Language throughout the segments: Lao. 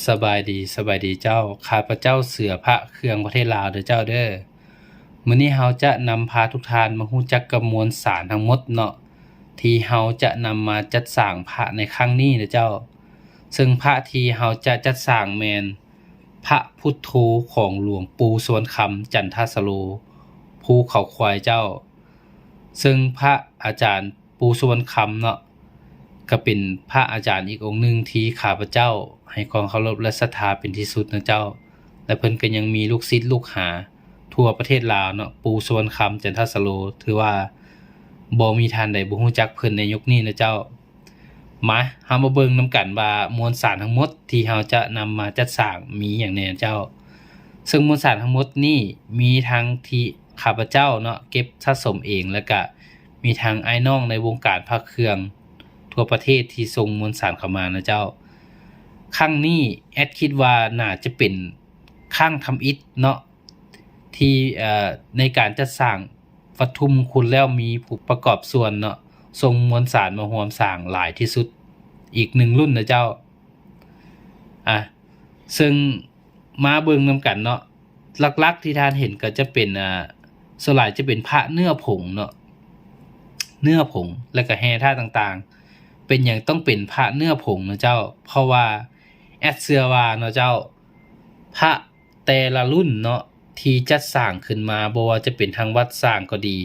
ສະບາຍດີ, ສະບາຍດີເຈົ້າ. ຂ້າພະເຈົ້າເສືອພະເຄື່ອງປະເທດລາວເດີເຈົ້າເດີ. ມື້ນີ້ເຮົາຈະນຳພາທຸກທ່ານມາຮູ້ຈັກກັບມວນສານທັງໝົດເນາະ ທີ່ເຮົາຈະນຳມາຈັດສ້າງພະໃນຄັ້ງນີ້ເດີເຈົ້າ. ເຊິ່ງພະທີ່ເຮົາຈະຈັດສ້າງແມ່ນພະພຸດໂທຂອງຫຼວງປູ່ສຸວັນຄຳ ຈັນທະສະໂລ ພູເຂົາຄວາຍເຈົ້າ. ເຊິ່ງພະອາຈານ ປູ່ສຸວັນຄຳເນາະ ກະເປັນພະອາຈານອີກອົງໜຶ່ງທີ່ຂ້າພະເຈົ້າໃຫ້ຄວາມເຄົາລົບ ແລະ ສັດທາເປັນທີ່ສຸດນະເຈົ້າ. ແລະ ເພິ່ນກະຍັງມີລູກສິດລູກຫາທົ່ວປະເທດລາວເນາະ, ປູ່ສຸວັນຄຳ ຈັນທະສະໂລ ຖືວ່າບໍ່ມີທ່ານໃດບໍ່ຮູ້ຈັກເພິ່ນໃນຍຸກນີ້ນະເຈົ້າ. ມາ ເຮົາມາເບິ່ງນຳກັນວ່າມວນສານທັງໝົດທີ່ເຮົາຈະນຳມາຈັດສ້າງມີຫຍັງແດ່ເຈົ້າ. ເຊິ່ງມວນສານທັງໝົດນີ້ມີທັງທີ່ຂ້າພະເຈົ້າເນາະເກັບສະສົມເອງ ແລະ ກະ ມີທັງອ້າຍນ້ອງໃນວົງການພະເຄື່ອງທົ່ວປະເທດທີ່ສົ່ງມວນສານເຂົ້າມານະເຈົ້າ. ຄັ້ງນີ້ແອດຄິດວ່າໜ້າຈະເປັນຄັ້ງທຳອິດເນາະ ທີ່ ເອີ ໃນການຈັດສ້າງວັດຖຸມຸງຄຸນແລ້ວມີຜູ້ປະກອບສ່ວນເນາະ ສົ່ງມວນສານມາຮ່ວມສ້າງຫຼາຍທີ່ສຸດອີກໜຶ່ງລຸ້ນນະເຈົ້າ. ອາ ເຊິ່ງມາເບິ່ງນຳກັນເນາະ, ຫຼັກໆທີ່ທ່ານເຫັນກໍຈະເປັນ ອາ ສ່ວນຫຼາຍຈະເປັນພະເນື້ອຜົງເນາະ, ເນື້ອຜົງ ແລ້ວກໍແຮ່ທາດຕ່າງໆ. ເປັນຫຍັງຕ້ອງເປັນພະເນື້ອຜົງນະເຈົ້າ? ເພາະວ່າແອດເຊື່ອວ່າເນາະເຈົ້າ ພະແຕ່ລະລຸ້ນເນາະ ທີ່ຈັດສ້າງຂຶ້ນມາ ບໍ່ວ່າຈະເປັນທາງວັດສ້າງກໍດີ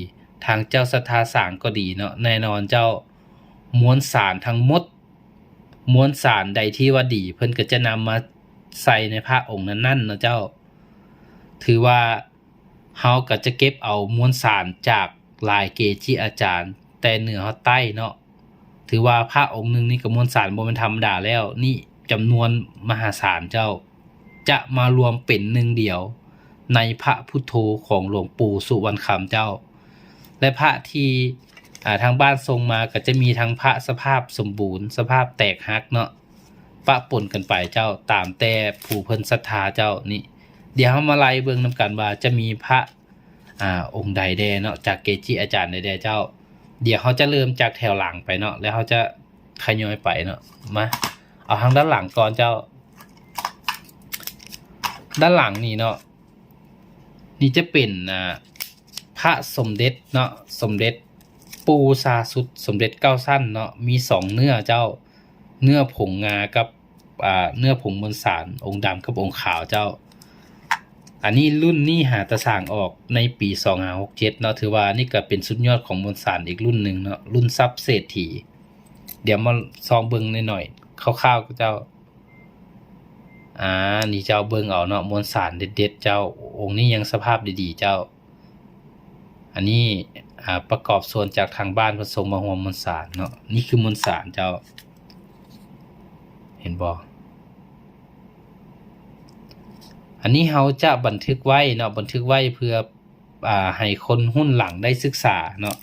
ທາງເຈົ້າສັດທາສ້າງກໍດີເນາະ, ແນ່ນອນເຈົ້າ ມວນສານທັງໝົດ ມວນສານໃດທີ່ວ່າດີ ເພິ່ນກໍຈະນຳມາໃສ່ໃນພະອົງນັ້ນໆເນາະເຈົ້າ. ຖືວ່າເຮົາກໍຈະເກັບເອົາມວນສານຈາກຫຼາຍເກຈິອາຈານ ແຕ່ເໜືອຮອດໃຕ້ເນາະ. ຖືວ່າພະອົງໜຶ່ງນີ້ກໍມວນສານບໍ່ແມ່ນທຳມະດາແລ້ວ, ນີ້ຈຳນວນມະຫາສານເຈົ້າ ຈະມາລວມເປັນໜຶ່ງດຽວໃນພະພຸດໂທຂອງຫຼວງປູ່ສຸວັນຄຳເຈົ້າ. ແລະ ພະທີ່ ອາ ທາງບ້ານສົ່ງມາກໍຈະມີທັງພະສະພາບສົມບູນ, ສະພາບແຕກຫັກເນາະ ປະປົນກັນໄປເຈົ້າ, ຕາມແຕ່ຜູ້ເພິ່ນສັດທາເຈົ້າ. ນີ້ ດຽວເຮົາມາໄລ່ເບິ່ງນຳກັນວ່າຈະມີພະ ອາ ອົງໃດແດ່ເນາະ, ຈາກເກຈິອາຈານໃດແດ່ເຈົ້າ. ດຽວເຮົາຈະເລີ່ມຈາກແຖວຫຼັງໄປເນາະ ແລ້ວເຮົາຈະຂະຫຍອຍໄປເນາະ. ມາ ເອົາທາງດ້ານຫຼັງກ່ອນເຈົ້າ. ດ້ານຫຼັງນີ້ເນາະ ນີ້ຈະເປັນ ອາ ພະສົມເດັດເນາະ, ສົມເດັດປູ່ຊາສຸດ, ສົມເດັດເກົ້າຊັ້ນເນາະ, ມີສອງເນື້ອເຈົ້າ, ເນື້ອຜົງງາກັບ ອາ ເນື້ອຜົງມວນສານ, ອົງດຳກັບອົງຂາວເຈົ້າ. ອັນນີ້ລຸ້ນນີ້ຫາແຕ່ສ້າງອອກໃນປີສອງຫ້າຫົກເຈັດເນາະ, ຖືວ່ານີ້ກໍເປັນສຸດຍອດຂອງມວນສານອີກລຸ້ນໜຶ່ງເນາະ, ລຸ້ນຊັບເສດຖີ. ດຽວມາສ່ອງເບິ່ງໜ້ອຍໆ ຄ່າວໆ ເຈົ້າ. ອາ ນີ້ເຈົ້າເບິ່ງເອົາເນາະ, ມວນສານເດັດໆເຈົ້າ, ອົງນີ້ຍັງສະພາບດີໆເຈົ້າ. ອັນນີ້ ອາ ປະກອບສ່ວນຈາກທາງບ້ານເພິ່ນສົ່ງມາຮ່ວມມວນສານເນາະ, ນີ້ຄືມວນສານເຈົ້າ. ເຫັນບໍ່? ອັນນີ້ເຮົາຈະບັນທຶກໄວ້ເນາະ, ບັນທຶກໄວ້ເພື່ອ ອາ ໃຫ້ຄົນຮຸ່ນຫຼັງໄດ້ສຶກສາເນາະ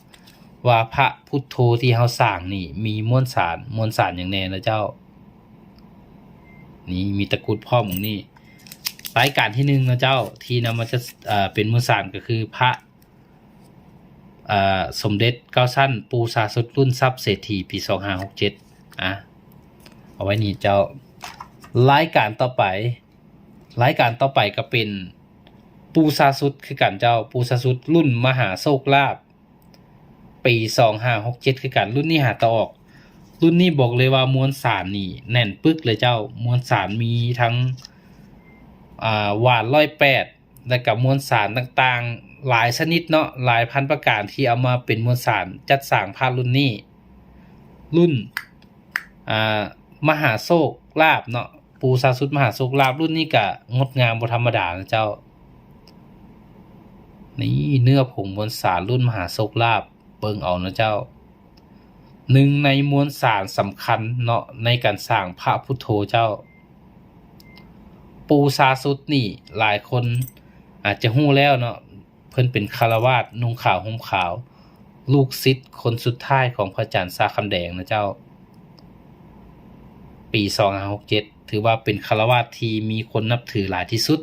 ວ່າພະພຸດໂທທີ່ເຮົາສ້າງນີ້ມີມວນສານ, ມວນສານຫຍັງແດ່ນະເຈົ້າ. ນີ້ມີຕະກຸດພ້ອມອົງນີ້. ລາຍການທີໜຶ່ງນະເຈົ້າ ທີ່ນຳມາຈະ ເປັນມວນສານກໍຄືພະ ເອີ ສົມເດັດເກົ້າຊັ້ນ ປູ່ຊາສຸດ ລຸ້ນຊັບເສດຖີ ປີສອງຫ້າຫົກເຈັດ. ອາ ເອົາໄວ້ນີ້ເຈົ້າ. ລາຍການຕໍ່ໄປ, ລາຍການຕໍ່ໄປກໍເປັນປູ່ຊາສຸດຄືກັນເຈົ້າ, ປູ່ຊາສຸດລຸ້ນມະຫາໂຊກລາບ ປີສອງຫ້າຫົກເຈັດຄືກັນ. ລຸ້ນນີ້ຫາຕາອອກ, ລຸ້ນນີ້ບອກເລີຍວ່າມວນສານນີ້ແໜ້ນປຶກເລີຍເຈົ້າ. ມວນສານມີທັງ ອາ ຫວານຮ້ອຍແປດ ແລະກະມວນສານຕ່າງໆຫຼາຍຊະນິດເນາະ, ຫຼາຍພັນປະການທີ່ເອົາມາເປັນມວນສານຈັດສ້າງພະລຸ້ນນີ້. ລຸ້ນ ອາ ມະຫາໂຊກລາບເນາະ, ປູ່ຊາສຸດມະຫາໂຊກລາບ, ລຸ້ນນີ້ກະງົດງາມບໍ່ທຳມະດານະເຈົ້າ. ນີ້ເນື້ອຜົງມວນສານລຸ້ນມະຫາໂຊກລາບ, ເບິ່ງເອົານະເຈົ້າ. ໜຶ່ງໃນມວນສານສຳຄັນເນາະ ໃນການສ້າງພະພຸດໂທເຈົ້າ. ປູ່ຊາສຸດນີ້ຫຼາຍຄົນອາດຈະຮູ້ແລ້ວເນາະ, ເພິ່ນເປັນຄາລະວາດນຸ່ງຂາວຫົ່ມຂາວ, ລູກສິດຄົນສຸດທ້າຍຂອງພະອາຈານຊາຄຳແດງນະເຈົ້າ. ປີສອງຫ້າຫົກເຈັດ ຖືວ່າເປັນຄາລະວາດທີ່ມີຄົນນັບຖືຫຼາຍທີ່ສຸດ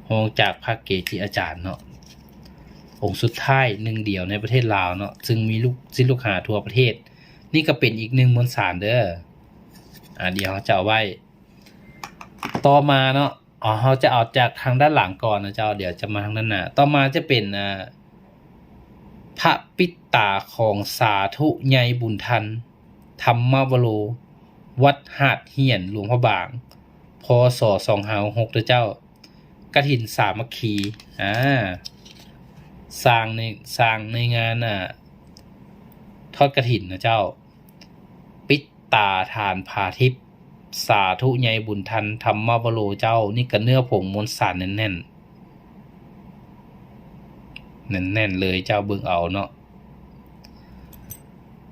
ຮອງຈາກພະເກຈິອາຈານເນາະ, ອົງສຸດທ້າຍໜຶ່ງດຽວໃນປະເທດລາວເນາະ, ຊຶ່ງມີລູກສິດລູກຫາທົ່ວປະເທດ. ນີ້ກໍເປັນອີກໜຶ່ງມວນສານເດີ. ອາ ດຽວເຮົາຈະເອົາໄວ້ ຕໍ່ມາເນາະ ເຮົາຈະເອົາຈາກທາງດ້ານຫຼັງກ່ອນນະເຈົ້າ ດຽວຈະມາທາງດ້ານໜ້າ. ຕໍ່ມາຈະເປັນ ອາ ພະປິດຕາຂອງສາທຸໃຫຍ່ບຸນທັນ ທຳມະວະໂລ ວັດຫາດຫ້ຽນ ຫຼວງພະບາງ ພ.ສ. ສອງຫ້າຫົກຫົກເດີເຈົ້າ. ກະຖິນສາມັກຄີ ອາ ສ້າງໃນ ສ້າງໃນງານ ອາ ທອດກະຖິນນະເຈົ້າ. ປິດຕາຖານຜາທິບ ສາທຸໃຫຍ່ບຸນທັນ ທຳມະວະໂລເຈົ້າ. ນີ້ກະເນື້ອຜົງມວນສານແໜ້ນໆ ແໜ້ນໆເລີຍເຈົ້າ ເບິ່ງເອົາເນາະ.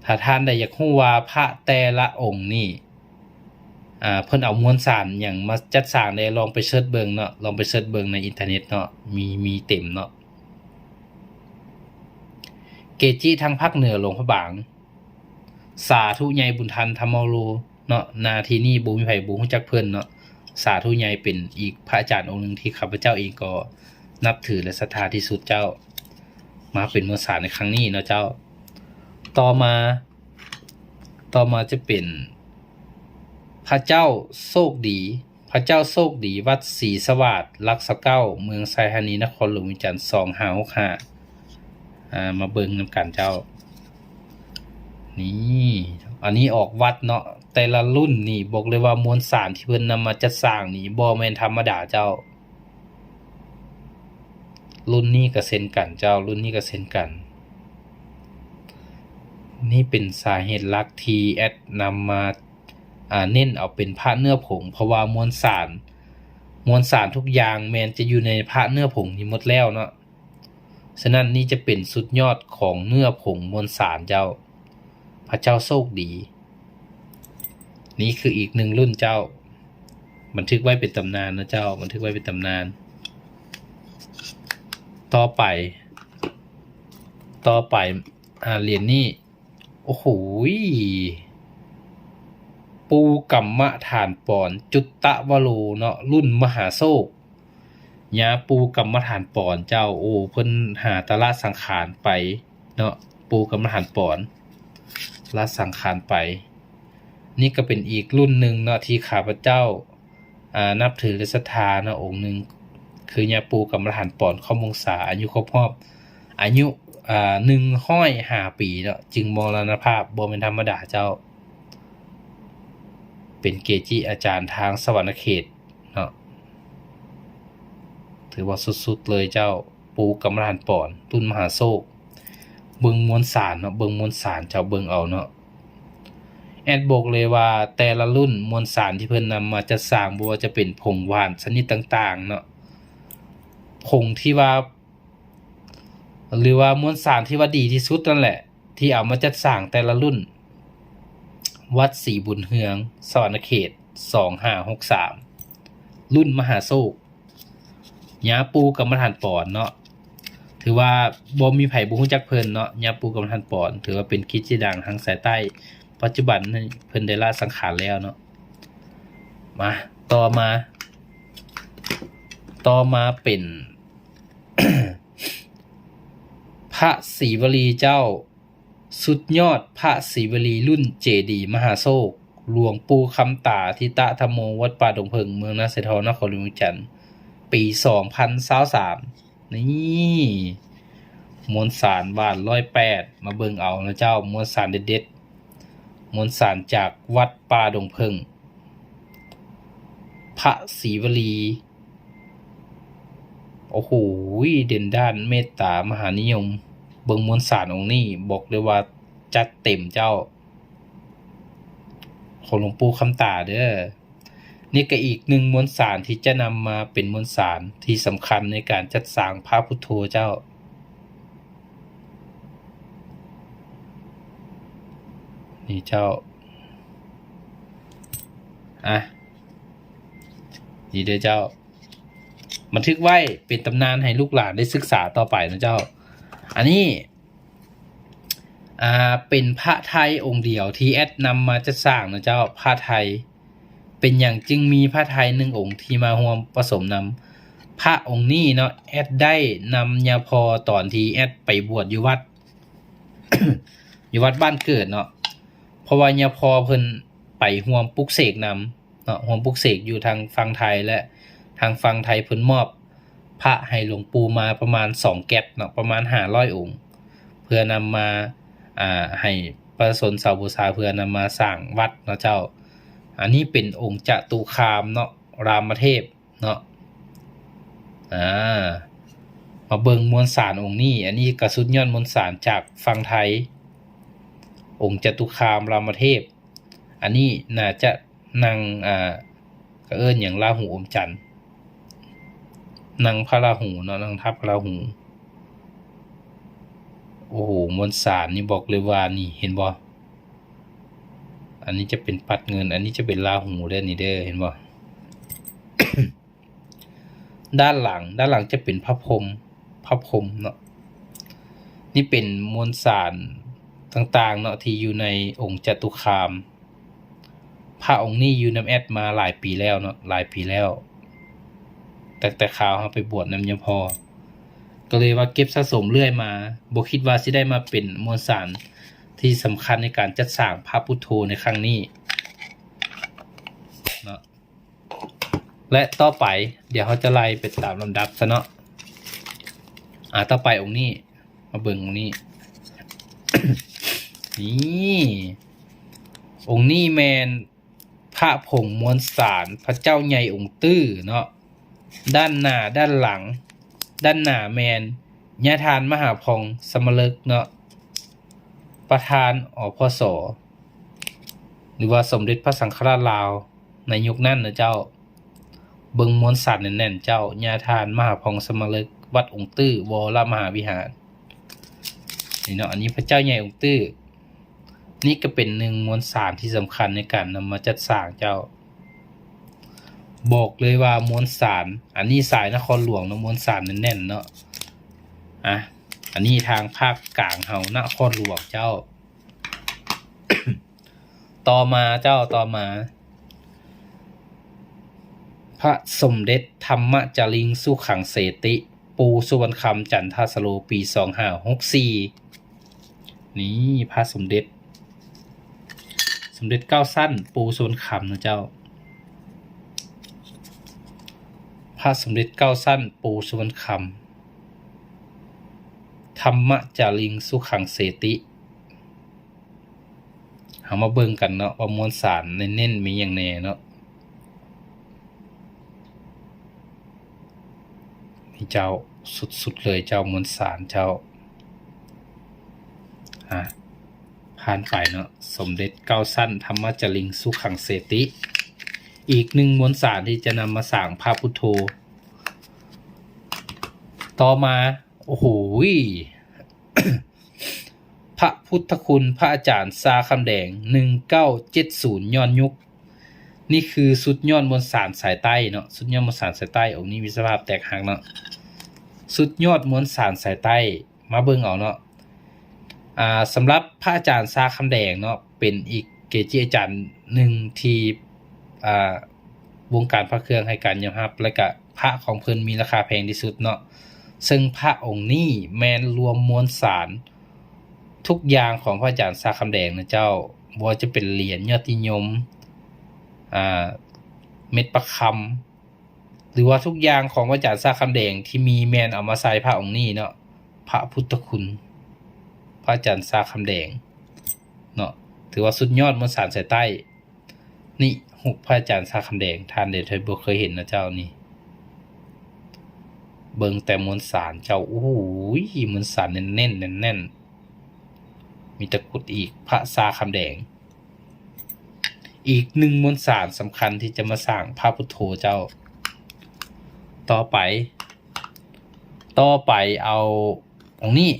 ຖ້າທ່ານໃດຢາກຮູ້ວ່າພະແຕ່ລະອົງນີ້ ອາ ເພິ່ນເອົາມວນສານຫຍັງມາຈັດສ້າງແດ່ ລອງໄປເສີດເບິ່ງເນາະ ລອງໄປເສີດເບິ່ງໃນອິນເຕີເນັດເນາະ ມີ ມີເຕັມເນາະ. ເກຈິທາງພາກເໜືອຫຼວງພະບາງ ສາທຸໃຫຍ່ບຸນທັນ ທຳມະວະໂລເນາະ. ນາທີນີ້ບໍ່ມີໃຜບໍ່ຮູ້ຈັກເພິ່ນເນາະ. ສາທຸໃຫຍ່ເປັນອີກພະອາຈານອົງໜຶ່ງທີ່ຂ້າພະເຈົ້າເອງກໍນັບຖື ແລະ ສັດທາທີ່ສຸດເຈົ້າ. ມາເປັນມວນສານໃນຄັ້ງນີ້ເນາະເຈົ້າ. ຕໍ່ມາ ຕໍ່ມາຈະເປັນພະເຈົ້າໂຊກດີ ພະເຈົ້າໂຊກດີ ວັດສີສະຫວາດ ຫຼັກຊາວເກົ້າ ເມືອງໄຊທານີ ນະຄອນຫຼວງວຽງຈັນ ສອງຫ້າຫົກຫ້າ. ອາ ມາເບິ່ງນຳກັນເຈົ້າ. ນີ້ ອັນນີ້ອອກວັດເນາະ. ແຕ່ລະລຸ້ນນີ້ບອກເລີຍວ່າມວນສານທີ່ເພິ່ນນຳມາຈັດສ້າງນີ້ບໍ່ແມ່ນທຳມະດາເຈົ້າ. ລຸ້ນນີ້ກະເຊັ່ນກັນເຈົ້າ ລຸ້ນນີ້ກະເຊັ່ນກັນ. ນີ້ເປັນສາເຫດຫຼັກທີ່ແອັດນຳມາ ອາ ເນັ້ນເອົາເປັນພະເນື້ອຜົງ ເພາະວ່າມວນສານ ມວນສານທຸກຢ່າງແມ່ນຈະຢູ່ໃນພະເນື້ອຜົງນີ້ໝົດແລ້ວເນາະ. ສະນັ້ນນີ້ຈະເປັນສຸດຍອດຂອງເນື້ອຜົງມວນສານເຈົ້າ. ພະເຈົ້າໂຊກດີ. ນີ້ຄືອີກໜຶ່ງລຸ້ນເຈົ້າ. ບັນທຶກໄວ້ເປັນຕຳນານນະເຈົ້າ ບັນທຶກໄວ້ເປັນຕຳນານ. ຕໍ່ໄປ ຕໍ່ໄປ ອາ ຫຼຽນນີ້ ໂອ້ໂຫ ປູ່ກຳມະຖານປອນ ຈຸດຕະວະໂລເນາະ ລຸ້ນມະຫາໂຊກ. ຍາປູກຳມະຖານປອນເຈົ້າ. ໂອ້ ເພິ່ນຫາຕະລະສັງຂານໄປເນາະ ປູກຳມະຖານປອນ ລະສັງຂານໄປ. ນີ້ກະເປັນອີກລຸ້ນໜຶ່ງເນາະ ທີ່ຂ້າພະເຈົ້າ ອາ ນັບຖື ແລະ ສັດທາເນາະ ອົງໜຶ່ງ ຄືຍາປູກຳມະຖານປອນ ຄອມວົງສາ ອາຍຸຄົບຮອບ ອາຍຸ ອາ ໜຶ່ງຮ້ອຍຫ້າປີເນາະ ຈຶ່ງມໍລະນະພາບ ບໍ່ແມ່ນທຳມະດາເຈົ້າ. ເປັນເກຈິອາຈານທາງສະຫວັນນະເຂດເນາະ ຖືວ່າສຸດໆເລີຍເຈົ້າ. ປູກຳມະຖານປອນ ລຸ້ນມະຫາໂຊກ. ເບິ່ງມວນສານເນາະ ເບິ່ງມວນສານເຈົ້າ ເບິ່ງເອົາເນາະ. ແອັດບອກເລີຍວ່າແຕ່ລະລຸ້ນມວນສານທີ່ເພິ່ນນຳມາຈັດສ້າງ ບໍ່ວ່າຈະເປັນຜົງຫວານຊະນິດຕ່າງໆເນາະ ຜົງທີ່ວ່າ ຫຼືວ່າມວນສານທີ່ວ່າດີທີ່ສຸດນັ້ນແຫຼະ ທີ່ເອົາມາຈັດສ້າງແຕ່ລະລຸ້ນ. ວັດສີບຸນເຮືອງ ສະຫວັນນະເຂດ ສອງຫ້າຫົກສາມ ລຸ້ນມະຫາໂຊກ. ຍາປູກຳມະຖານປອນເນາະ ຖືວ່າບໍ່ມີໃຜບໍ່ຮູ້ຈັກເພິ່ນເນາະ. ຍາປູກຳມະຖານປອນ ຖືວ່າເປັນເກຈິດັງທາງສາຍໃຕ້ ປັດຈຸບັນນີ້ເພິ່ນໄດ້ລະສັງຂານແລ້ວເນາະ. ມາ ຕໍ່ມາ ຕໍ່ມາເປັນ ພະສີວະລີເຈົ້າ. ສຸດຍອດພະສີວະລີລຸ້ນເຈດີມະຫາໂຊກ ຫຼວງປູ່ຄຳຕາທິຕະທຳໂມ ວັດປ່າດົງເຜິ້ງ ເມືອງນາຊາຍທອງ ນະຄອນຫຼວງວຽງຈັນ ປີສອງພັນຊາວສາມ. ນີ້ມວນສານຫວານຮ້ອຍແປດ ມາເບິ່ງເອົານະເຈົ້າ ມວນສານເດັດໆ ມວນສານຈາກວັດປ່າດົງເຜິ້ງ ພະສີວະລີ. ໂອ້ໂຫ ເດັ່ນດ້ານເມດຕາມະຫານິຍົມ. ເບິ່ງມວນສານອົງນີ້ ບອກເລີຍວ່າຈັດເຕັມເຈົ້າ ຂອງຫຼວງປູ່ຄຳຕາເດີ. ນີ້ກະອີກໜຶ່ງມວນສານທີ່ຈະນຳມາເປັນມວນສານທີ່ສຳຄັນໃນການຈັດສ້າງພະພຸດໂທເຈົ້າ. ນີ້ເຈົ້າ ອະ ນີ້ເດີເຈົ້າ ບັນທຶກໄວ້ເປັນຕຳນານໃຫ້ລູກຫຼານໄດ້ສຶກສາຕໍ່ໄປນະເຈົ້າ. ອັນນີ້ ອາ ເປັນພະໄທອົງດຽວທີ່ແອັດນຳມາຈັດສ້າງນະເຈົ້າ ພະໄທ. ເປັນຫຍັງຈຶ່ງມີພະໄທໜຶ່ງອົງທີ່ມາຮ່ວມປະສົມນຳ? ພະອົງນີ້ເນາະ ແອັດໄດ້ນຳຍາພໍ່ຕອນທີ່ແອັດໄປບວດຢູ່ວັດ ຢູ່ວັດບ້ານເກີດເນາະ ເພາະວ່າຍາພໍ່ເພິ່ນໄປຮ່ວມປຸກເສກນຳ ເນາະ ຮ່ວມປຸກເສກຢູ່ທາງຝັ່ງໄທ ແລະ ທາງຝັ່ງໄທເພິ່ນມອບພະໃຫ້ຫຼວງປູ່ມາປະມານສອງແກັດເນາະ ປະມານຫ້າຮ້ອຍອົງ ເພື່ອນຳມາ ອ່າ ໃຫ້ປະຊາຊົນເຊົ່າບູຊາ ເພື່ອນຳມາສ້າງວັດເນາະເຈົ້າ. ອັນນີ້ເປັນອົງຈະຕຸຄາມເນາະ ຣາມະເທບເນາະ. ອ່າ ມາເບິ່ງມວນສານອົງນີ້ ອັນນີ້ກໍສຸດຍອດມວນສານຈາກຝັ່ງໄທ ອົງຈະຕຸຄາມ ຣາມະເທບ. ອັນນີ້ໜ້າຈະນັ່ງ ອ່າ ເຂົາເອີ້ນຫຍັງ ລາຫູອົມຈັນ ນັ່ງພະລາຫູເນາະ ນັ່ງທັບພະລາຫູ. ໂອ້ໂຫ ມວນສານນີ້ບອກເລີຍວ່ານີ້ ເຫັນບໍ່? ອັນນີ້ຈະເປັນປັດເງິນ ອັນນີ້ຈະເປັນລາຫູເດີ ນີ້ເດີ ເຫັນບໍ່? ດ້ານຫຼັງ ດ້ານຫຼັງຈະເປັນພະພົມ ພະພົມເນາະ. ນີ້ເປັນມວນສານຕ່າງໆເນາະ ທີ່ຢູ່ໃນອົງຈະຕຸຄາມ. ພະອົງນີ້ຢູ່ນຳແອດມາຫຼາຍປີແລ້ວເນາະ ຫຼາຍປີແລ້ວ ຕັ້ງແຕ່ຄາວເຮົາໄປບວດນຳຍາພໍ່ ກໍເລີຍວ່າເກັບສະສົມເລື້ອຍມາ ບໍ່ຄິດວ່າຊິໄດ້ມາເປັນມວນສານທີ່ສຳຄັນໃນການຈັດສ້າງພະພຸດໂທໃນຄັ້ງນີ້ເນາະ. ແລະ ຕໍ່ໄປ ດຽວເຮົາຈະໄລ່ໄປຕາມລຳດັບຊະເນາະ. ອ່າ ຕໍ່ໄປອົງນີ້ ມາເບິ່ງອົງນີ້ ນີ້ ອົງນີ້ແມ່ນພະຜົງມວນສານ ພະເຈົ້າໃຫຍ່ອົງຕື້ເນາະ. ດ້ານໜ້າ ດ້ານຫຼັງ ດ້ານໜ້າແມ່ນຍາທ່ານມະຫາພອງສະມະລຶກເນາະ ປະທານ ອພສ ຫຼືວ່າສົມເດັດພະສັງຄະລາດລາວໃນຍຸກນັ້ນນະເຈົ້າ. ເບິ່ງມວນສານແໜ້ນໆເຈົ້າ ຍາທ່ານມະຫາພອງສະມະລຶກ ວັດອົງຕື້ ວໍລະມະຫາວິຫານ ນີ້ເນາະ. ອັນນີ້ພະເຈົ້າໃຫຍ່ອົງຕື້ ນີ້ກໍເປັນໜຶ່ງມວນສານທີ່ສຳຄັນໃນການນຳມາຈັດສ້າງເຈົ້າ. ບອກເລີຍວ່າມວນສານ ອັນນີ້ສາຍນະຄອນຫຼວງເນາະ ມວນສານແໜ້ນໆເນາະ. ອ່ະ ອັນນີ້ທາງພາກກາງເຮົາ ນະຄອນຫຼວງເຈົ້າ. ຕໍ່ມາເຈົ້າ ຕໍ່ມາ ພະສົມເດັດທຳມະຈາລິງສຸຂັງເສຕິ ປູ່ສຸວັນຄຳ ຈັນທະສະໂລ ປີສອງຫ້າຫົກສີ່. ນີ້ພະສົມເດັດ ສົມເດັດເກົ້າຊັ້ນ ປູ່ສຸວັນຄຳນະເຈົ້າ. ພະສົມເດັດເກົ້າຊັ້ນ ປູ່ສຸວັນຄຳ ທຳມະຈາລິງສຸຂັງເສຕິ. ເຮົາມາເບິ່ງກັນເນາະວ່າມວນສານເນັ້ນໆມີຫຍັງແດ່ເນາະ. ນີ້ເຈົ້າ ສຸດໆເລີຍເຈົ້າ ມວນສານເຈົ້າ. ອ່າ ຜ່ານໄປເນາະ ສົມເດັດເກົ້າຊັ້ນ ທຳມະຈາລິງສຸຂັງເສຕິ ອີກໜຶ່ງມວນສານທີ່ຈະນຳມາສ້າງພະພຸດໂທ. ຕໍ່ມາ ໂອ້ໂຫ ພະພຸດທະຄຸນ ພະອາຈານຊາຄຳແດງ ໜຶ່ງເກົ້າເຈັດສູນ ຍ້ອນຍຸກ. ນີ້ຄືສຸດຍອດມວນສານສາຍໃຕ້ເນາະ ສຸດຍອດມວນສານສາຍໃຕ້. ອົງນີ້ມີສະພາບແຕກຫັກເນາະ ສຸດຍອດມວນສານສາຍໃຕ້. ມາເບິ່ງເອົາເນາະ ອ່າ ສຳລັບພະອາຈານຊາຄຳແດງເນາະ ເປັນອີກເກຈິອາຈານໜຶ່ງທີ່ ອ່າ ວົງການພະເຄື່ອງໃຫ້ການຍອມຮັບ ແລະກະພະຂອງເພິ່ນມີລາຄາແພງທີ່ສຸດເນາະ. ເຊິ່ງພະອົງນີ້ແມ່ນລວມມວນສານທຸກຢ່າງຂອງພະອາຈານຊາຄຳແດງນະເຈົ້າ ບໍ່ວ່າຈະເປັນຫຼຽນຍອດນິຍົມ ອ່າ ເມັດປະຄຳ ຫຼືວ່າທຸກຢ່າງຂອງພະອາຈານຊາຄຳແດງທີ່ມີແມ່ນເອົາມາໃສ່ພະອົງນີ້ເນາະ. ພະພຸດທະຄຸນ ພະອາຈານຊາຄຳແດງເນາະ ຖືວ່າສຸດຍອດມວນສານສາຍໃຕ້. ນີ້ຮູບພະອາຈານຊາຄຳແດງ ທ່ານໃດທີ່ບໍ່ເຄີຍເຫັນນະເຈົ້ານີ້. ເບິ່ງແຕ່ມວນສານເຈົ້າ ໂອ້ໂຫ ມວນສານແໜ້ນໆ ແໜ້ນໆ ມີຕະກຸດອີກ ພະຊາຄຳແດງ. ອີກໜຶ່ງມວນສານສຳຄັນທີ່ຈະມາສ້າງພະພຸດໂທເຈົ້າ. ຕໍ່ໄປ ຕໍ່ໄປເອົາອົງນີ້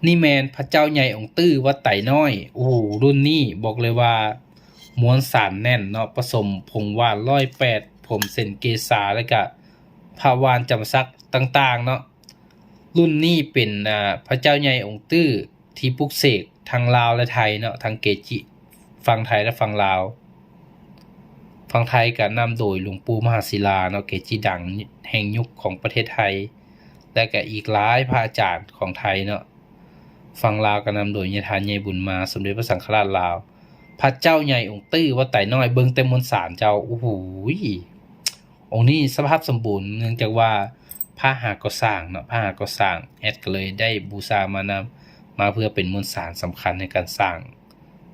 ນີ້ແມ່ນພະເຈົ້າໃຫຍ່ອົງຕື້ວັດໄຕນ້ອຍ. ໂອ້ໂຫ ລຸ້ນນີ້ບອກເລີຍວ່າມວນສານແໜ້ນເນາະ ປະສົມຜົງຫວານຮ້ອຍແປດ ຜົມເສັ້ນເກສາ ແລ້ວກະພະຫວ່ານຈຳສັກຕ່າງໆເນາະ. ລຸ້ນນີ້ເປັນ ອ່າ ພະເຈົ້າໃຫຍ່ອົງຕື້ທີ່ປຸກເສກທັງລາວ ແລະ ໄທເນາະ ທັງເກຈິຝັ່ງໄທ ແລະ ຝັ່ງລາວ. ຝັ່ງໄທກະນຳໂດຍຫຼວງປູ່ມະຫາສິລາເນາະ ເກຈິດັງແຫ່ງຍຸກຂອງປະເທດໄທ ແລະ ກະອີກຫຼາຍພະອາຈານຂອງໄທເນາະ. ຝັ່ງລາວກະນຳໂດຍຍາທ່ານໃຫຍ່ບຸນມາ ສົມເດັດພະສັງຄະລາດລາວ. ພະເຈົ້າໃຫຍ່ອົງຕື້ ວັດໄຕນ້ອຍ ເບິ່ງແຕ່ມວນສານເຈົ້າ. ໂອ້ໂຫ ອົງນີ້ສະພາບສົມບູນ ເນື່ອງຈາກວ່າພະຫາກໍ່ສ້າງເນາະ ພະຫາກໍ່ສ້າງ ແອດກໍເລີຍໄດ້ບູຊາມານຳ ມາເພື່ອເປັນມວນສານສຳຄັນໃນການສ້າງ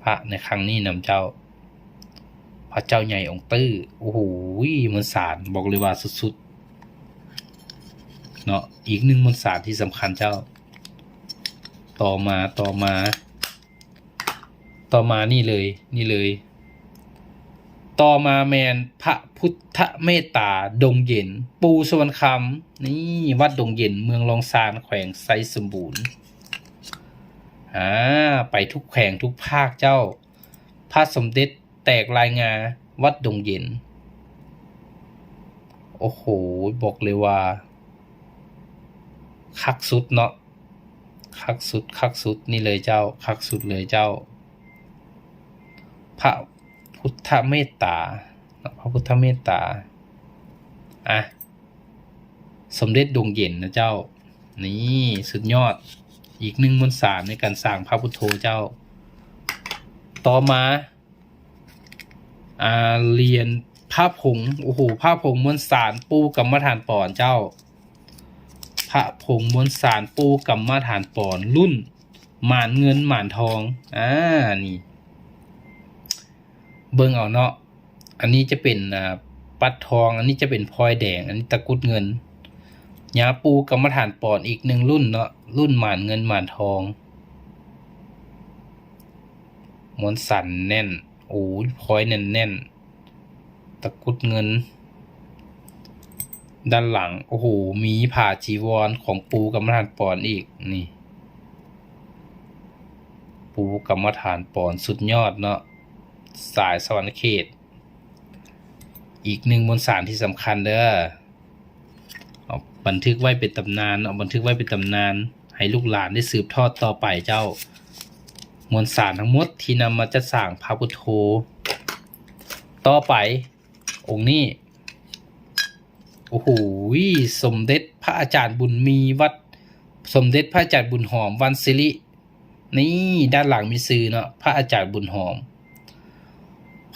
ພະໃນຄັ້ງນີ້ນຳເຈົ້າ. ພະເຈົ້າໃຫຍ່ອົງຕື້ ໂອ້ໂຫ ມວນສານ ບອກເລີຍວ່າສຸດໆ ເນາະ ອີກໜຶ່ງມວນສານທີ່ສຳຄັນເຈົ້າ. ຕໍ່ມາ ຕໍ່ມາ ຕໍ່ມານີ້ເລີຍ ນີ້ເລີຍ ຕໍ່ມາແມ່ນພະພຸດທະເມດຕາດົງເຢັນ ປູ່ສະຫວັນຄຳ ນີ້ ວັດດົງເຢັນ ເມືອງລອງຊານ ແຂວງໄຊສົມບູນ. ອາ ໄປທຸກແຂວງທຸກພາກເຈົ້າ. ພະສົມເດັດແຕກລາຍງາ ວັດດົງເຢັນ. ໂອ້ໂຫ ບອກເລີຍວ່າຄັກສຸດເນາະ ຄັກສຸດ ຄັກສຸດ ນີ້ເລີຍເຈົ້າ ຄັກສຸດເລີຍເຈົ້າ. ພະພຸດທະເມດຕາ ພະພຸດທະເມດຕາ ອາ ສົມເດັດດົງເຢັນນະເຈົ້າ. ນີ້ ສຸດຍອດ ອີກໜຶ່ງມວນສານໃນການສ້າງພະພຸດໂທເຈົ້າ. ຕໍ່ມາ ອາ ຫຼຽນພະຜົງ ໂອ້ໂຫ ພະຜົງມວນສານ ປູ່ກຳມະຖານປອນເຈົ້າ. ພະຜົງມວນສານ ປູ່ກຳມະຖານປອນ ລຸ້ນໝານເງິນໝານທອງ. ອາ ນີ້ ເບິ່ງເອົາເນາະ ອັນນີ້ຈະເປັນ ອາ ປັດທອງ ອັນນີ້ຈະເປັນພອຍແດງ ອັນນີ້ຕະກຸດເງິນ. ຍາປູ່ກຳມະຖານປອນອີກໜຶ່ງລຸ້ນເນາະ ລຸ້ນໝານເງິນໝານທອງ. ມວນສານແໜ້ນ ໂອ້ຍ ພອຍແໜ້ນໆ ຕະກຸດເງິນ. ດ້ານຫຼັງ ໂອ້ໂຫ ມີຜ້າຈີວອນຂອງປູ່ກຳມະຖານປອນອີກ ນີ້ ປູ່ກຳມະຖານປອນ ສຸດຍອດເນາະ ສາຍສະຫວັນນະເຂດ. ອີກໜຶ່ງມວນສານທີ່ສຳຄັນເດີ້ ເອົາ ບັນທຶກໄວ້ເປັນຕຳນານເນາະ ບັນທຶກໄວ້ເປັນຕຳນານ ໃຫ້ລູກຫຼານໄດ້ສືບທອດຕໍ່ໄປເຈົ້າ. ມວນສານທັງໝົດທີ່ນຳມາຈັດສ້າງພະພຸດໂທ. ຕໍ່ໄປ ອົງນີ້ ໂອ້ໂຫ ສົມເດັດພະອາຈານບຸນມີ ວັດ ສົມເດັດພະອາຈານບຸນຫອມ ວັນສິລິ. ນີ້ ດ້ານຫຼັງມີຊື່ເນາະ ພະອາຈານບຸນຫອມ.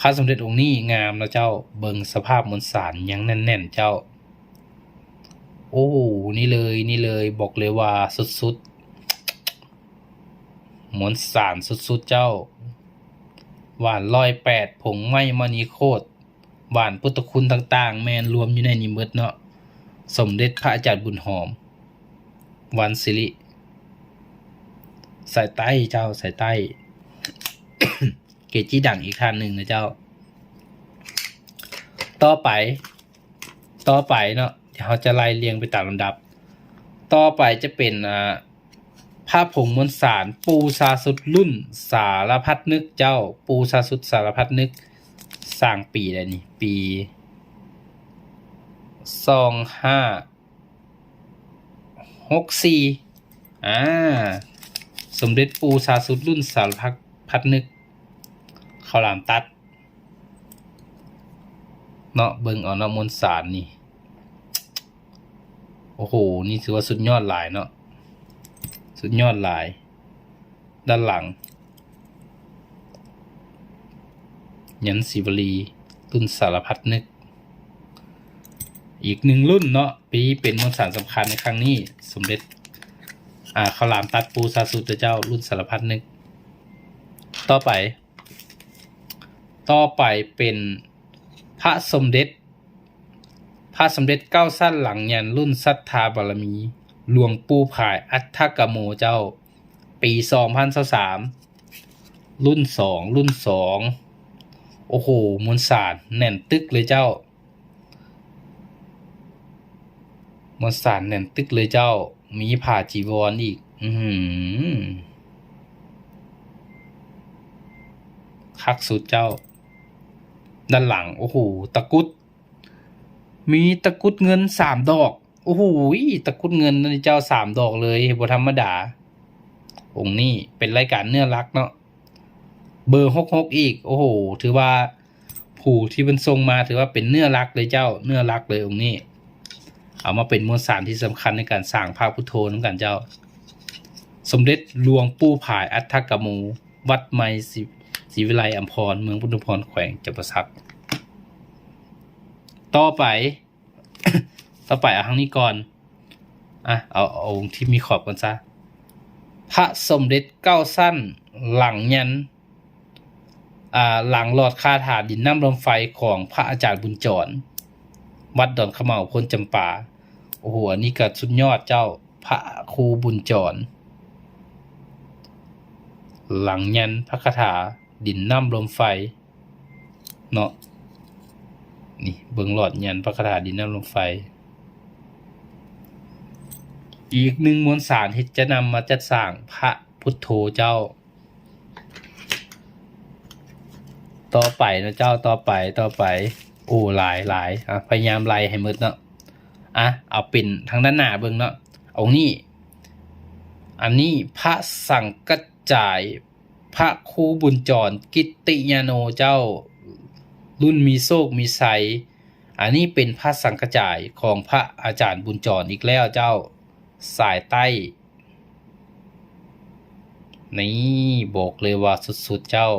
ພະສົມເດັດອົງນີ້ງາມເນາະເຈົ້າ ເບິ່ງສະພາບມວນສານຍັງແໜ້ນໆເຈົ້າ. ໂອ້ ນີ້ເລີຍ ນີ້ເລີຍ ບອກເລີຍວ່າສຸດໆ ມວນສານສຸດໆເຈົ້າ. ຫວ່ານຮ້ອຍແປດ ຜົງໄມ້ມະນີໂຄດ ຫວ່ານພຸດທະຄຸນຕ່າງໆ ແມ່ນລວມຢູ່ໃນນີ້ໝົດເນາະ. ສົມເດັດພະອາຈານບຸນຫອມ ວັນສິລິ ສາຍໃຕ້ເຈົ້າ ສາຍໃຕ້ ເກຈິດັງອີກທ່ານໜຶ່ງນະເຈົ້າ. ຕໍ່ໄປ ຕໍ່ໄປເນາະ ດຽວເຮົາຈະໄລ່ລຽງໄປຕາມລຳດັບ. ຕໍ່ໄປຈະເປັນ ອາ ພະຜົງມວນສານ ປູ່ຊາສຸດລຸ້ນສາລະພັດນຶກເຈົ້າ. ປູ່ຊາສຸດສາລະພັດນຶກ ສ້າງປີໃດນີ້? ປີສອງຫ້າຫົກສີ່. ອາ ສົມເດັດປູ່ຊາສຸດລຸ້ນສາລະພັດ ພັດນຶກ ເຂົ້າຫຼາມຕັດ ເນາະ ເບິ່ງເອົາເນາະ ມວນສານນີ້. ໂອ້ໂຫ ນີ້ຖືວ່າສຸດຍອດຫຼາຍເນາະ ສຸດຍອດຫຼາຍ. ດ້ານຫຼັງ ຍັນສີວະລີ ລຸ້ນສາລະພັດນຶກ ອີກໜຶ່ງລຸ້ນເນາະ ທີ່ເປັນມວນສານສຳຄັນໃນຄັ້ງນີ້. ສົມເດັດ ອາ ເຂົ້າຫຼາມຕັດປູ່ຊາສຸດເຈົ້າ ລຸ້ນສາລະພັດນຶກ. ຕໍ່ໄປ ຕໍ່ໄປເປັນພະສົມເດັດ ພະສົມເດັດເກົ້າຊັ້ນຫຼັງຍັນ ລຸ້ນສັດທາບາລະມີ ຫຼວງປູ່ພາຍອັດທະກະໂມເຈົ້າ ປີສອງພັນຊາວສາມ ລຸ້ນສອງ ລຸ້ນສອງ. ໂອ້ໂຫ ມວນສານແໜ້ນຕຶກເລີຍເຈົ້າ ມວນສານແໜ້ນຕຶກເລີຍເຈົ້າ. ມີຜ້າຈີວອນອີກ ອືຫື ຄັກສຸດເຈົ້າ. ດ້ານຫຼັງ ໂອ້ໂຫ ຕະກຸດ ມີຕະກຸດເງິນສາມດອກ. ໂອ້ໂຫ ຕະກຸດເງິນນີ້ເຈົ້າ ສາມດອກເລີຍ ບໍ່ທຳມະດາ. ອົງນີ້ເປັນລາຍການເນື້ອຫຼັກເນາະ ເບີຫົກຫົກອີກ. ໂອ້ໂຫ ຖືວ່າ ຜູ້ທີ່ເພິ່ນສົ່ງມາ ຖືວ່າເປັນເນື້ອຫຼັກເລີຍເຈົ້າ ເນື້ອຫຼັກເລີຍອົງນີ້. ເອົາມາເປັນມວນສານທີ່ສຳຄັນໃນການສ້າງພະພຸດໂທນຳກັນເຈົ້າ. ສົມເດັດຫຼວງປູ່ພາຍອັດທະກະໂມ ວັດໃໝ່ສີ ສີວິໄລອຳພອນ ເມືອງອຸທຸມພອນ ແຂວງຈຳປາສັກ. ຕໍ່ໄປ ຕໍ່ໄປເອົາທາງນີ້ກ່ອນ. ອ່ະ ເອົາ ເອົາອົງທີ່ມີຂອບກ່ອນຊະ. ພະສົມເດັດເກົ້າຊັ້ນ ຫຼັງຍັນ ອ່າ ຫຼັງຫຼອດຄາຖາດິນນ້ຳລົມໄຟຂອງພະອາຈານບຸນຈອນ ວັດດອນຂະເໝົາ ໂພນຈຳປາ. ໂອ້ໂຫ ອັນນີ້ກໍສຸດຍອດເຈົ້າ, ພະຄູບຸນຈອນ ຫຼັງຍັນພະຄາຖາດິນນ້ຳລົມໄຟເນາະ. ນີ້ເບິ່ງຫຼອດຍັນພະຄາຖາດິນນ້ຳລົມໄຟ. ອີກໜຶ່ງມວນສານທີ່ຈະນຳມາຈັດສ້າງ ພະພຸດໂທເຈົ້າ. ຕໍ່ໄປນະເຈົ້າ, ຕໍ່ໄປ, ຕໍ່ໄປ. ໂອ້ ຫຼາຍ, ຫຼາຍ. ອ່ະ ພະຍາຍາມໄລ່ໃຫ້ໝົດເນາະ. ອ່ະ ເອົາເປັນທາງດ້ານໜ້າເບິ່ງເນາະ. ອົງນີ້ ອັນນີ້ພະສັງກະຈາຍ ພະຄູບຸນຈອນ ກິດຕິຍາໂນເຈົ້າ, ລຸ້ນມີໂຊກມີໄຊ. ອັນນີ້ເປັນພະສັງກະຈາຍຂອງພະອາຈານບຸນຈອນອີກແລ້ວເຈົ້າ, ສາຍໃຕ້. ນີ້ບອກເລີຍວ່າສຸດໆເຈົ້າ.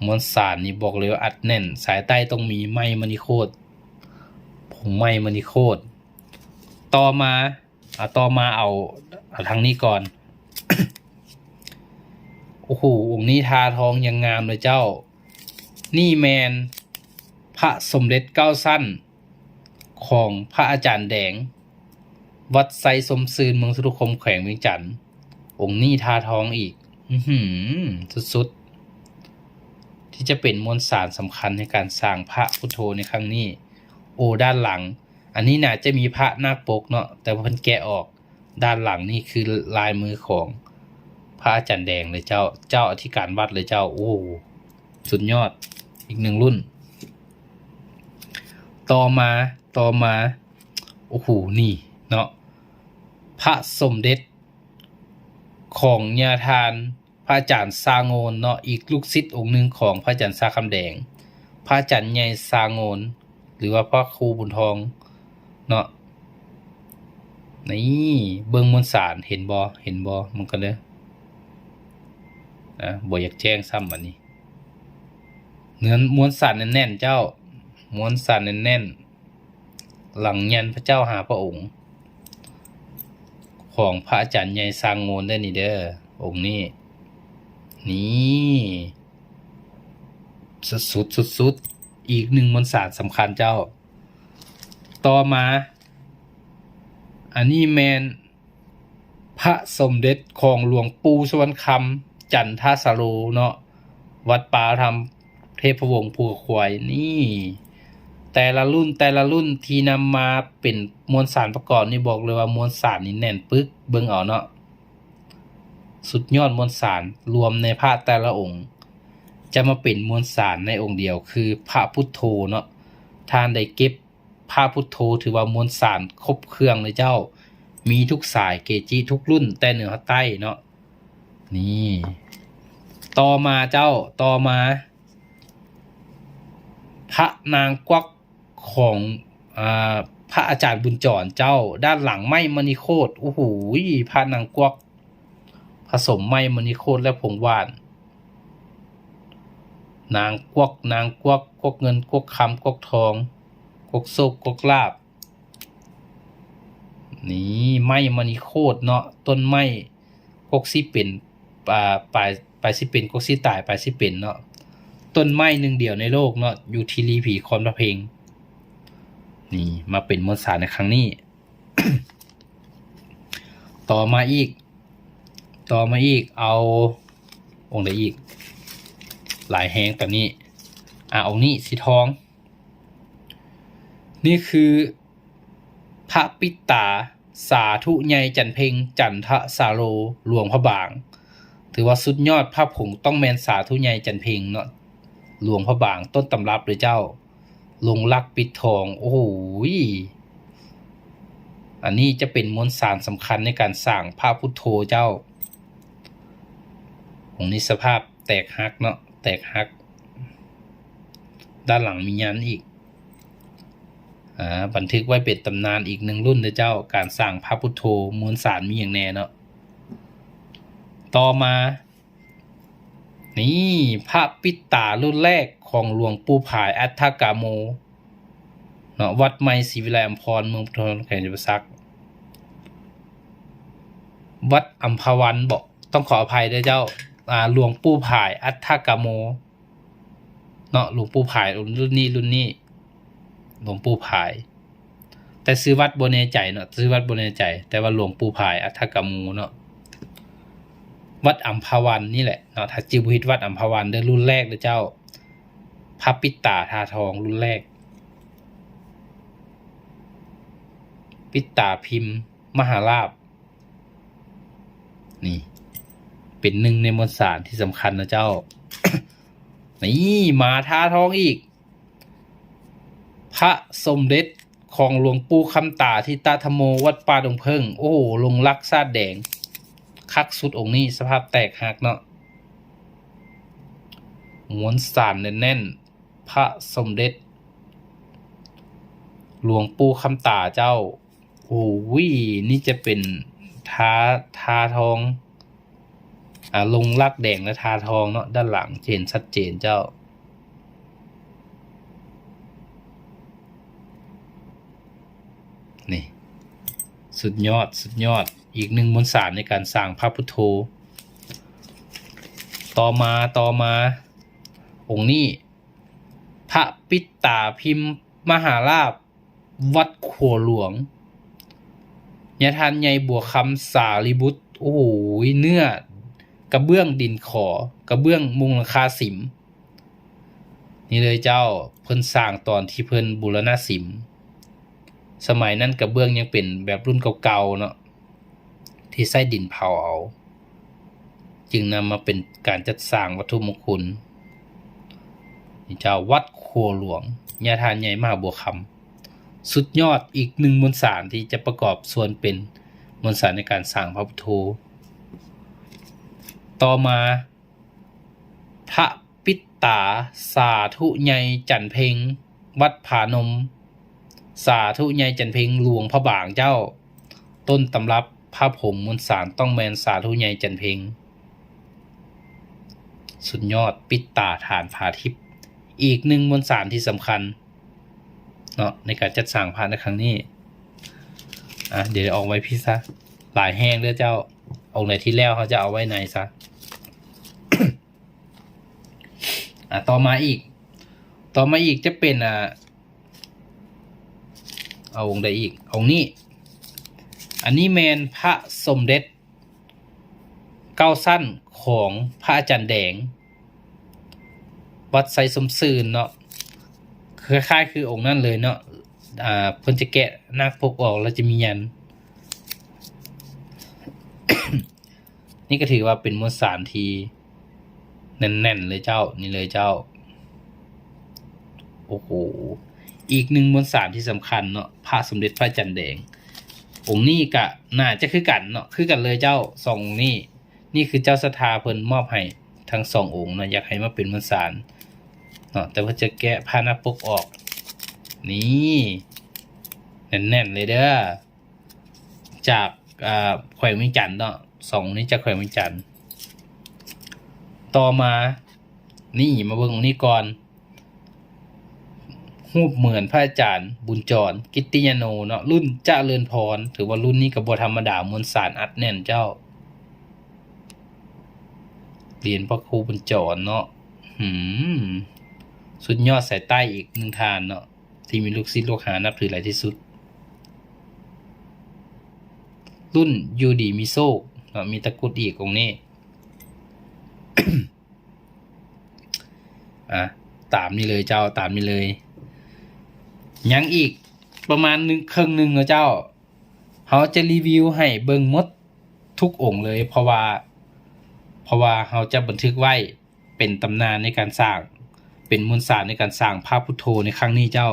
ມວນສານນີ້ບອກເລີຍວ່າອັດແໜ້ນ, ສາຍໃຕ້ຕ້ອງມີໄມ້ມະນີໂຄດ, ຜົງໄມ້ມະນີໂຄດ. ຕໍ່ມາ ອ່າ ຕໍ່ມາເອົາ ເອົາທາງນີ້ກ່ອນ. ໂອ້ໂຫ ອົງນີ້ທາທອງຢ່າງງາມເລີຍເຈົ້າ. ນີ້ແມ່ນພະສົມເດັດເກົ້າຊັ້ນ ຂອງພະອາຈານແດງ ວັດໄຊຊົມຊື່ນ ເມືອງທຸລະຄົມ ແຂວງວຽງຈັນ. ອົງນີ້ທາທອງອີກ. ອືຫື ສຸດໆ ທີ່ຈະເປັນມວນສານສຳຄັນໃນການສ້າງພະພຸດໂທໃນຄັ້ງນີ້. ໂອ ດ້ານຫຼັງ ອັນນີ້ໜ້າຈະມີພະນາກປົກເນາະ, ແຕ່ວ່າເພິ່ນແກະອອກ. ດ້ານຫຼັງນີ້ຄືລາຍມືຂອງພະອາຈານແດງເລີຍເຈົ້າ, ເຈົ້າອະທິການວັດເລີຍເຈົ້າ. ໂອ້ ສຸດຍອດ, ອີກໜຶ່ງລຸ້ນ. ຕໍ່ມາ, ຕໍ່ມາ, ໂອ້ໂຫ ນີ້ເນາະ, ພະສົມເດັດຂອງຍາທ່ານ ພະອາຈານຊາໂງນເນາະ, ອີກລູກສິດອົງໜຶ່ງຂອງພະອາຈານຊາຄຳແດງ, ພະອາຈານໃຫຍ່ຊາໂງນ ຫຼືວ່າພະຄູບຸນທອງເນາະ. ນີ້ເບິ່ງມວນສານ ເຫັນບໍ່ ເຫັນບໍ່? ມັນກໍເດີ ອ່າ ບໍ່ຢາກແຈ້ງຊ້ຳ. ອັນນີ້ເນື້ອມວນສານແໜ້ນໆ ເຈົ້າ, ມວນສານແໜ້ນໆ. ຫຼັງຍັນພະເຈົ້າຫ້າພະອົງ ຂອງພະອາຈານໃຫຍ່ຊາງໂງນເດີນີ້ເດີ, ອົງນີ້. ນີ້ ສຸດໆ ສຸດໆ, ອີກໜຶ່ງມວນສານສຳຄັນເຈົ້າ. ຕໍ່ມາ ອັນນີ້ແມ່ນ ພະສົມເດັດຂອງຫຼວງປູ່ສະຫວັນຄຳ ຈັນທະສາໂລເນາະ, ວັດປ່າທຳເທບພະວົງພູຂະຄວາຍ. ນີ້ ແຕ່ລະລຸ້ນ ແຕ່ລະລຸ້ນທີ່ນຳມາເປັນມວນສານປະກອບນີ້ ບອກເລີຍວ່າມວນສານນີ້ແໜ້ນປຶກ. ເບິ່ງເອົາເນາະ, ສຸດຍອດມວນສານລວມໃນພະແຕ່ລະອົງ ຈະມາເປັນມວນສານໃນອົງດຽວ ຄືພະພຸດໂທເນາະ. ທ່ານໄດ້ເກັບ ພະພຸດໂທ ຖືວ່າມວນສານຄົບເຄື່ອງເລີຍເຈົ້າ, ມີທຸກສາຍເກຈິ ທຸກລຸ້ນ ແຕ່ເໜືອຮອດໃຕ້ເນາະ. ນີ້ ຕໍ່ມາເຈົ້າ, ຕໍ່ມາ ພະນາງກວັກຂອງ ອາ ພະອາຈານບຸນຈອນເຈົ້າ, ດ້ານຫຼັງໄມ້ມະນີໂຄດ. ໂອ້ໂຫ ພະນາງກວັກ ຜະສົມໄມ້ມະນີໂຄດ ແລະ ຜົງຫວານ. ນາງກວັກ ນາງກວັກ ກວັກເງິນ ກວັກຄຳ ກວັກທອງ ກວັກໂຊກ ກວັກລາບ. ນີ້ ໄມ້ມະນີໂຄດເນາະ, ຕົ້ນໄມ້ກວັກຊິເປັນ ອາ ປາຍ ປາຍຊິເປັນ ກວັກຊິຕາຍ ປາຍຊິເປັນເນາະ, ຕົ້ນໄມ້ໜຶ່ງດຽວໃນໂລກເນາະ, ຢູ່ທີ່ລີຜີຄອນພະເພັງ. ນີ້ ມາເປັນມວນສານໃນຄັ້ງນີ້. ຕໍ່ມາອີກ ຕໍ່ມາອີກ ເອົາອົງໃດອີກ? ຫຼາຍແຮງຕອນນີ້. ອາ ອົງນີ້ສີທອງ. ນີ້ຄືພະປິດຕາສາທຸໃຫຍ່ຈັນເພັງ ຈັນທະສາໂລ ຫຼວງພະບາງ. ຖືວ່າສຸດຍອດ, ພະຜົງຕ້ອງແມ່ນສາທຸໃຫຍ່ຈັນເພັງເນາະ, ຫຼວງພະບາງ ຕົ້ນຕຳລັບເລີຍເຈົ້າ. ລົງລັກປິດທອງ. ໂອ້ໂຫ ອັນນີ້ຈະເປັນມວນສານສຳຄັນໃນການສ້າງພະພຸດໂທເຈົ້າ. ອົງນີ້ສະພາບແຕກຫັກເນາະ, ແຕກຫັກ. ດ້ານຫຼັງມີຍັນອີກ. ອາ ບັນທຶກໄວ້ເປັນຕຳນານອີກໜຶ່ງລຸ້ນເດີເຈົ້າ, ການສ້າງພະພຸດໂທ ມວນສານມີຫຍັງແດ່ເນາະ. ຕໍ່ມາ ນີ້ພະປິດຕາລຸ້ນແລກຂອງຫຼວງປູ່ຜາຍອັດຖະກາໂມເນາະ, ວັດໃໝ່ສີວິໄລອຳພອນ ເມືອງພຸດທະນະຄອນ ແຂວງຈຳປາສັກ. ວັດອຳພະວັນບໍ? ຕ້ອງຂໍອະໄພເດີເຈົ້າ. ອາ ຫຼວງປູ່ຜາຍອັດຖະກາໂມເນາະ, ຫຼວງປູ່ຜາຍລຸ້ນນີ້ ລຸ້ນນີ້ ຫຼວງປູ່ຜາຍ. ແຕ່ຊື່ວັດບໍ່ແນ່ໃຈເນາະ, ຊື່ວັດບໍ່ແນ່ໃຈ, ແຕ່ວ່າຫຼວງປູ່ຜາຍອັດຖະກາໂມເນາະ, ວັດອຳພະວັນນີ້ແຫຼະເນາະ, ຖ້າຈື່ບໍ່ຜິດ ວັດອຳພະວັນເດີ, ລຸ້ນແລກເດີເຈົ້າ, ພະປິດຕາທາທອງລຸ້ນແລກ, ປິດຕາພິມມະຫາລາບ. ນີ້ເປັນໜຶ່ງໃນມວນສານທີ່ສຳຄັນນະເຈົ້າ. ນີ້ມາທາທອງອີກ, ພະສົມເດັດຂອງຫຼວງປູ່ຄຳຕາທິຕະທຳໂມ ວັດປ່າດົງເຜິ້ງ. ໂອ້ ລົງລັກສາດແດງຄັກສຸດອົງນີ້, ສະພາບແຕກຫັກເນາະ, ມວນສານແໜ້ນໆ. ພະສົມເດັດຫຼວງປູ່ຄຳຕາເຈົ້າ. ໂອ້ຍ ນີ້ຈະເປັນທາ ທາທອງ ອາ ລົງລັກແດງ ແລະ ທາທອງເນາະ, ດ້ານຫຼັງຈະເຫັນຊັດເຈນເຈົ້າ. ນີ້ ສຸດຍອດ ສຸດຍອດ, ອີກໜຶ່ງມວນສານໃນການສ້າງພະພຸດໂທ. ຕໍ່ມາ ຕໍ່ມາ ອົງນີ້ ພະປິດຕາພິມມະຫາລາບ ວັດຂົວຫຼວງ, ຍາທ່ານໃຫຍ່ບົວຄຳ ສາລີບຸດ. ໂອ້ໂຫ ເນື້ອກະເບື້ອງດິນຂໍ, ກະເບື້ອງມຸງຫຼັງຄາສິມ. ນີ້ເລີຍເຈົ້າ, ເພິ່ນສ້າງຕອນທີ່ເພິ່ນບູລະນະສິມ. ສະໄໝນັ້ນກະເບື້ອງຍັງເປັນແບບລຸ້ນເກົ່າໆເນາະ, ທີ່ໃຊ້ດິນເຜົາເອົາ, ຈຶ່ງນຳມາເປັນການຈັດສ້າງວັດຖຸມົງຄຸນ. ນີ້ເຈົ້າ, ວັດຂົວຫຼວງ, ຍາທ່ານໃຫຍ່ມະຫາບົວຄຳ. ສຸດຍອດ, ອີກໜຶ່ງມວນສານທີ່ຈະປະກອບສ່ວນເປັນມວນສານໃນການສ້າງພະພຸດໂທ. ຕໍ່ມາ ພະປິດຕາສາທຸໃຫຍ່ຈັນເພັງ ວັດຜານົມ. ສາທຸໃຫຍ່ຈັນເພັງ ຫຼວງພະບາງເຈົ້າ, ຕົ້ນຕຳລັບພະຜົມມວນສານຕ້ອງແມ່ນສາທຸໃຫຍ່ຈັນເພັງ. ສຸດຍອດ, ປິດຕາຖານຜາທິບ, ອີກໜຶ່ງມວນສານທີ່ສຳຄັນເນາະ ໃນການຈັດສ້າງພະໃນຄັ້ງນີ້. ອາ ດຽວອອກໄວ້ພີ້ຊະ, ຫຼາຍແຮງເດີເຈົ້າ. ອົງໃດທີ່ແລ້ວ ເຮົາຈະເອົາໄວ້ໃນຊະ. ອາ ຕໍ່ມາອີກ ຕໍ່ມາອີກຈະເປັນ ອາ ເອົາອົງໃດອີກ? ອົງນີ້. ອັນນີ້ແມ່ນພະສົມເດັດເກົ້າຊັ້ນຂອງພະອາຈານແດງ ວັດໄຊສົມຊື່ນເນາະ, ຄ້າຍໆຄືອົງນັ້ນເລີຍເນາະ. ອາ ເພິ່ນຈະແກະໜ້າປົກອອກ ແລ້ວຈະມີຍັນ. ນີ້ກໍຖືວ່າເປັນມວນສານທີ່ແໜ້ນໆເລີຍເຈົ້າ, ນີ້ເລີຍເຈົ້າ. ໂອ້ໂຫ ອີກໜຶ່ງມວນສານທີ່ສຳຄັນເນາະ, ພະສົມເດັດພະຈັນແດງ. ອົງນີ້ກະໜ້າຈະຄືກັນເນາະ, ຄືກັນເລີຍເຈົ້າ, ສອງອົງນີ້. ນີ້ຄືເຈົ້າສັດທາເພິ່ນມອບໃຫ້ທັງສອງອົງເນາະ, ຢາກໃຫ້ມາເປັນມວນສານເນາະ, ແຕ່ເພິ່ນຈະແກະພະໜ້າປົກອອກ. ນີ້ ແໜ້ນໆເລີຍເດີ້. ຈາກ ອາ ແຂວງວຽງຈັນເນາະ, ສອງນີ້ຈາກແຂວງວຽງຈັນ. ຕໍ່ມາ ນີ້ ມາເບິ່ງອັນນີ້ກ່ອນ, ຮູບເໝືອນພະອາຈານບຸນຈອນ ກິດຕິຍາໂນເນາະ, ລຸ້ນຈະເລີນພອນ. ຖືວ່າລຸ້ນນີ້ກໍບໍ່ທຳມະດາ, ມວນສານອັດແໜ້ນເຈົ້າ. ຫຼຽນພະຄູບຸນຈອນເນາະ, ຫືມ ສຸດຍອດສາຍໃຕ້ອີກໜຶ່ງທ່ານເນາະ. ທີ່ມີລູກສິດລູກຫານັບຖືຫຼາຍທີ່ສຸດ, ລຸ້ນຢູ່ດີມີໂຊກເນາະ, ມີຕະກຸດອີກອົງນີ້. ອາ ຕາມນີ້ເລີຍເຈົ້າ, ຕາມນີ້ເລີຍ. ຍັງອີກປະມານໜຶ່ງ ເຄິ່ງໜຶ່ງເນາະເຈົ້າ, ເຮົາຈະຣີວິວໃຫ້ເບິ່ງໝົດທຸກອົງເລີຍ, ເພາະວ່າ ເພາະວ່າເຮົາຈະບັນທຶກໄວ້ ເປັນຕຳນານໃນການສ້າງ, ເປັນມວນສານໃນການສ້າງພະພຸດໂທໃນຄັ້ງນີ້ເຈົ້າ.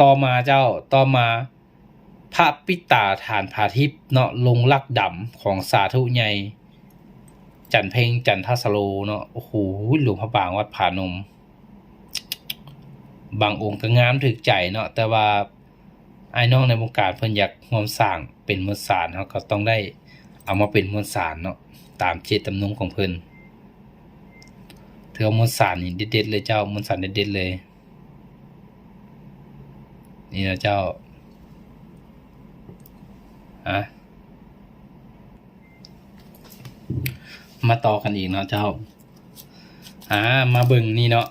ຕໍ່ມາເຈົ້າ, ຕໍ່ມາ ພະປິດຕາຖານຜາທິບເນາະ, ລົງລັກດຳຂອງສາທຸໃຫຍ່ ຈັນເພັງ ຈັນທະສະໂລເນາະ. ໂອ້ໂຫ ຫຼວງພະບາງວັດຜານົມ, ບາງອົງກໍງາມຖືກໃຈເນາະ, ແຕ່ວ່າ ອ້າຍນ້ອງໃນວົງການເພິ່ນຢາກຮ່ວມສ້າງເປັນມວນສານ, ເຮົາກໍຕ້ອງໄດ້ເອົາມາເປັນມວນສານເນາະ, ຕາມເຈດຈຳນົງຂອງເພິ່ນ. ເອົາມວນສານນີ້ເດັດໆເລີຍເຈົ້າ, ມວນສານເດັດໆເລີຍ. ນີ້ນະເຈົ້າ. ອາ ມາຕໍ່ກັນອີກເນາະເຈົ້າ. ອາ ມາເບິ່ງນີ້ເນາະ.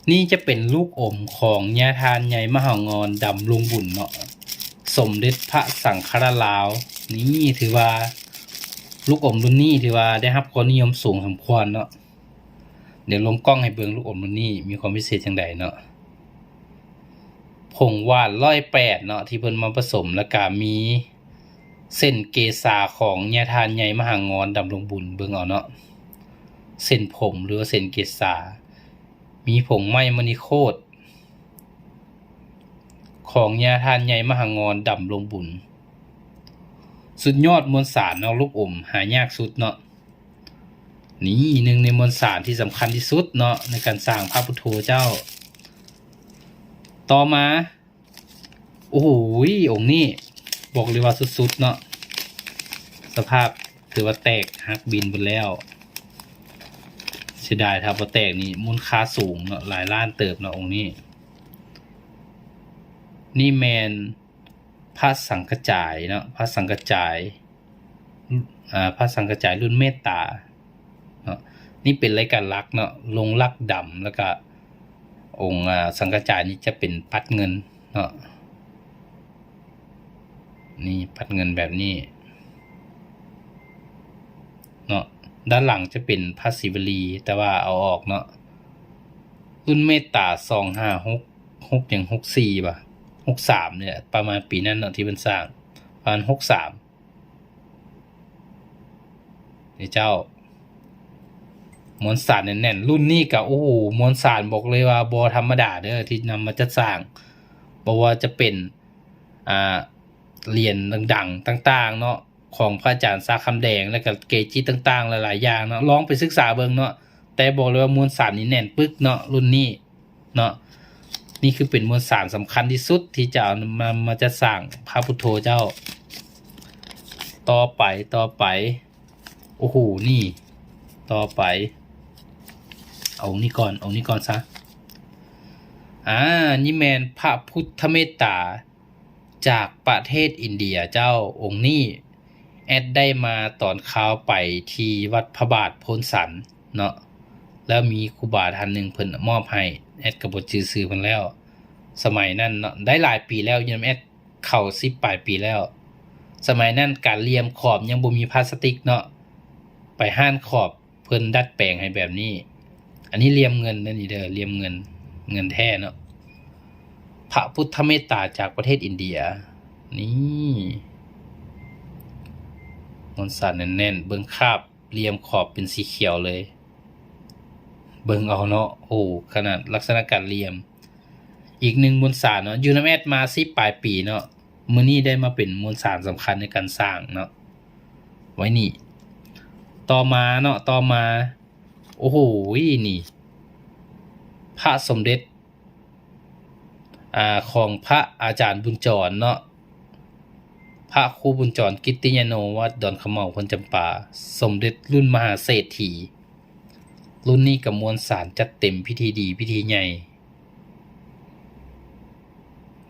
ນີ້ຈະເປັນລູກອົມຂອງຍາທ່ານໃຫຍ່ມະຫາງອນດຳລົງບຸນເນາະ, ສົມເດັດພະສັງຄະລາດລາວ. ນີ້ຖືວ່າ ລູກອົມລຸ້ນນີ້ຖືວ່າໄດ້ຮັບຄວາມນິຍົມສູງສົມຄວນເນາະ. ດຽວລົງກ້ອງໃຫ້ເບິ່ງລູກອົມລຸ້ນນີ້ມີຄວາມພິເສດຈັ່ງໃດເນາະ. ຜົງຫວ່ານຮ້ອຍແປດເນາະ ທີ່ເພິ່ນມາປະສົມ, ແລ້ວກະມີເສັ້ນເກສາຂອງຍາທ່ານໃຫຍ່ມະຫາງອນດຳລົງບຸນ, ເບິ່ງເອົາເນາະ, ເສັ້ນຜົມ ຫຼືວ່າເສັ້ນເກສາ. ມີຜົງໄມ້ມະນີໂຄດຂອງຍາທ່ານໃຫຍ່ມະຫາງອນດຳລົງບຸນ. ສຸດຍອດມວນສານເນາະ, ລູກອົມຫາຍາກສຸດເນາະ. ນີ້ໜຶ່ງໃນມວນສານທີ່ສຳຄັນທີ່ສຸດເນາະ ໃນການສ້າງພະພຸດໂທເຈົ້າ. ຕໍ່ມາ ໂອ້ໂຫ ອົງນີ້ບອກເລີຍວ່າສຸດໆເນາະ, ສະພາບຖືວ່າແຕກຫັກບິນເບິດແລ້ວ. ເສຍດາຍຖ້າບໍ່ແຕກນີ້ມູນຄ່າສູງເນາະ, ຫຼາຍລ້ານເຕີບເນາະອົງນີ້. ນີ້ແມ່ນພະສັງກະຈາຍເນາະ, ພະສັງກະຈາຍ ອາ ພະສັງກະຈາຍລຸ້ນເມດຕາເນາະ. ນີ້ເປັນລາຍການຫຼັກເນາະ, ລົງຫຼັກດຳ ແລ້ວກະອົງ ອາ ສັງກະຈາຍນີ້ຈະເປັນປັດເງິນເນາະ. ນີ້ປັດເງິນແບບນີ້ເນາະ, ດ້ານຫຼັງຈະເປັນພະສີວະລີ ແຕ່ວ່າເອົາອອກເນາະ. ລຸ້ນເມດຕາສອງຫ້າຫົກ ຫົກຫຍັງ ຫົກສີ່ບໍ່ ຫົກສາມນີ້ແຫຼະ, ປະມານປີນັ້ນເນາະ ທີ່ເພິ່ນສ້າງ ປະມານຫົກສາມ. ນີ້ເຈົ້າ ມວນສານແໜ້ນໆ. ລຸ້ນນີ້ກະ ໂອ້ໂຫ ມວນສານບອກເລີຍວ່າບໍ່ທຳມະດາເດີ ທີ່ນຳມາຈັດສ້າງ. ບໍ່ວ່າຈະເປັນ ອາ ຫຼຽນດັງໆຕ່າງໆເນາະ ຂອງພະອາຈານຊາຄຳແດງ ແລ້ວກະເກຈິຕ່າງໆຫຼາຍໆຢ່າງເນາະ, ລອງໄປສຶກສາເບິ່ງເນາະ. ແຕ່ບອກເລີຍວ່າມວນສານນີ້ແໜ້ນປຶກເນາະ ລຸ້ນນີ້ເນາະ. ນີ້ຄືເປັນມວນສານສຳຄັນທີ່ສຸດທີ່ຈະເອົາມາ ມາຈັດສ້າງພະພຸດໂທເຈົ້າ. ຕໍ່ໄປ ຕໍ່ໄປ ໂອ້ໂຫ ນີ້ ຕໍ່ໄປ ເອົານີ້ກ່ອນ ເອົານີ້ກ່ອນຊະ. ອາ ນີ້ແມ່ນພະພຸດທະເມດຕາ ຈາກປະເທດອິນເດຍເຈົ້າ. ອົງນີ້ແອດໄດ້ມາຕອນຄາວໄປທີ່ວັດພະບາດໂພນສັນເນາະ, ແລ້ວມີຄູບາທ່ານໜຶ່ງເພິ່ນມອບໃຫ້, ແອດກະບໍ່ຈື່ຊື່ເພິ່ນແລ້ວ. ສະໄໝນັ້ນເນາະ ໄດ້ຫຼາຍປີແລ້ວ, ຢູ່ນຳແອດເຂົ້າສິບປາຍປີແລ້ວ. ສະໄໝນັ້ນການຫຼ່ຽມຂອບຍັງບໍ່ມີພລາສຕິກເນາະ, ໄປຮ້ານຂອບ ເພິ່ນດັດແປງໃຫ້ແບບນີ້. ອັນນີ້ຫຼ່ຽມເງິນເດີນີ້ເດີ, ຫຼ່ຽມເງິນ, ເງິນແທ້ເນາະ. ພະພຸດທະເມດຕາຈາກປະເທດອິນເດຍ. ນີ້ ມວນສານແໜ້ນໆ, ເບິ່ງຄາບຫຼ່ຽມຂອບເປັນສີຂຽວເລີຍ. ເບິ່ງເອົາເນາະ, ໂອ້ ຂະໜາດລັກສະນະການຫຼ່ຽມ. ອີກໜຶ່ງມວນສານເນາະ, ຢູ່ນຳແອດມາສິບປາຍປີເນາະ, ມື້ນີ້ໄດ້ມາເປັນມວນສານສຳຄັນໃນການສ້າງເນາະ. ໄວ້ນີ້ ຕໍ່ມາເນາະ, ຕໍ່ມາ ໂອ້ໂຫ ນີ້ ພະສົມເດັດ ອາ ຂອງພະອາຈານບຸນຈອນເນາະ, ພະຄູບຸນຈອນ ກິດຕິຍາໂນ ວັດດອນຂະເໝົາ ເພິ່ນຈຳປາ, ສົມເດັດລຸ້ນມະຫາເສດຖີ. ລຸ້ນນີ້ກະມວນສານ, ຈັດເຕັມ, ພິທີດີ, ພິທີໃຫຍ່.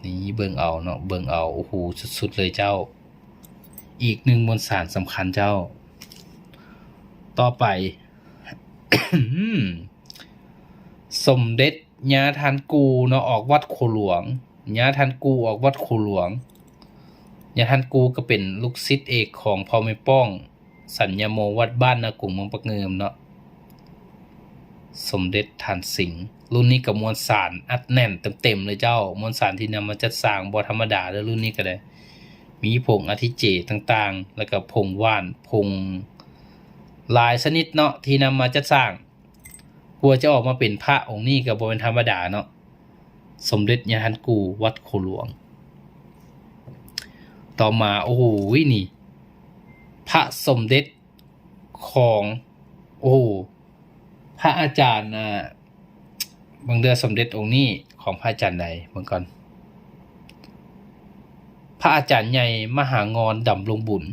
ນີ້ເບິ່ງເອົາເນາະ, ເບິ່ງເອົາ, ໂອ້ໂຫ ສຸດໆເລີຍເຈົ້າ. ອີກໜຶ່ງມວນສານສຳຄັນເຈົ້າ. ຕໍ່ໄປ ສົມເດັດຍາທ່ານກູເນາະ, ອອກວັດໂຄຫຼວງ. ຍາທ່ານກູອອກວັດໂຄຫຼວງ. ຍາທ່ານກູກະເປັນລູກສິດເອກຂອງພໍ່ແມ່ປ້ອງ ສັນຍາໂມ ວັດບ້ານນາກຸງ ເມືອງປາກງື່ມເນາະ. ສົມເດັດທ່ານສິງ, ລຸ້ນນີ້ກະມວນສານອັດແໜ້ນເຕັມໆເລີຍເຈົ້າ. ມວນສານທີ່ນຳມາຈັດສ້າງບໍ່ທຳມະດາເດີ, ລຸ້ນນີ້ກະໄດ້ ມີຜົງອາທິເຈຕ່າງໆ ແລ້ວກະຜົງຫວ່ານ, ຜົງຫຼາຍຊະນິດເນາະ ທີ່ນຳມາຈັດສ້າງ. ກວ່າຈະອອກມາເປັນພະອົງນີ້ກະບໍ່ແມ່ນທຳມະດາເນາະ. ສົມເດັດຍາທ່ານກູ ວັດໂຄຫຼວງ. ຕໍ່ມາ ໂອ້ໂຫ ນີ້ ພະສົມເດັດຂອງ ໂອ້ ພະອາຈານ ອາ ເບິ່ງເດີ ສົມເດັດອົງນີ້ຂອງພະອາຈານໃດ ເບິ່ງກ່ອນ. ພະອາຈານໃຫຍ່ມະຫາງອນດຳລົງບຸນ.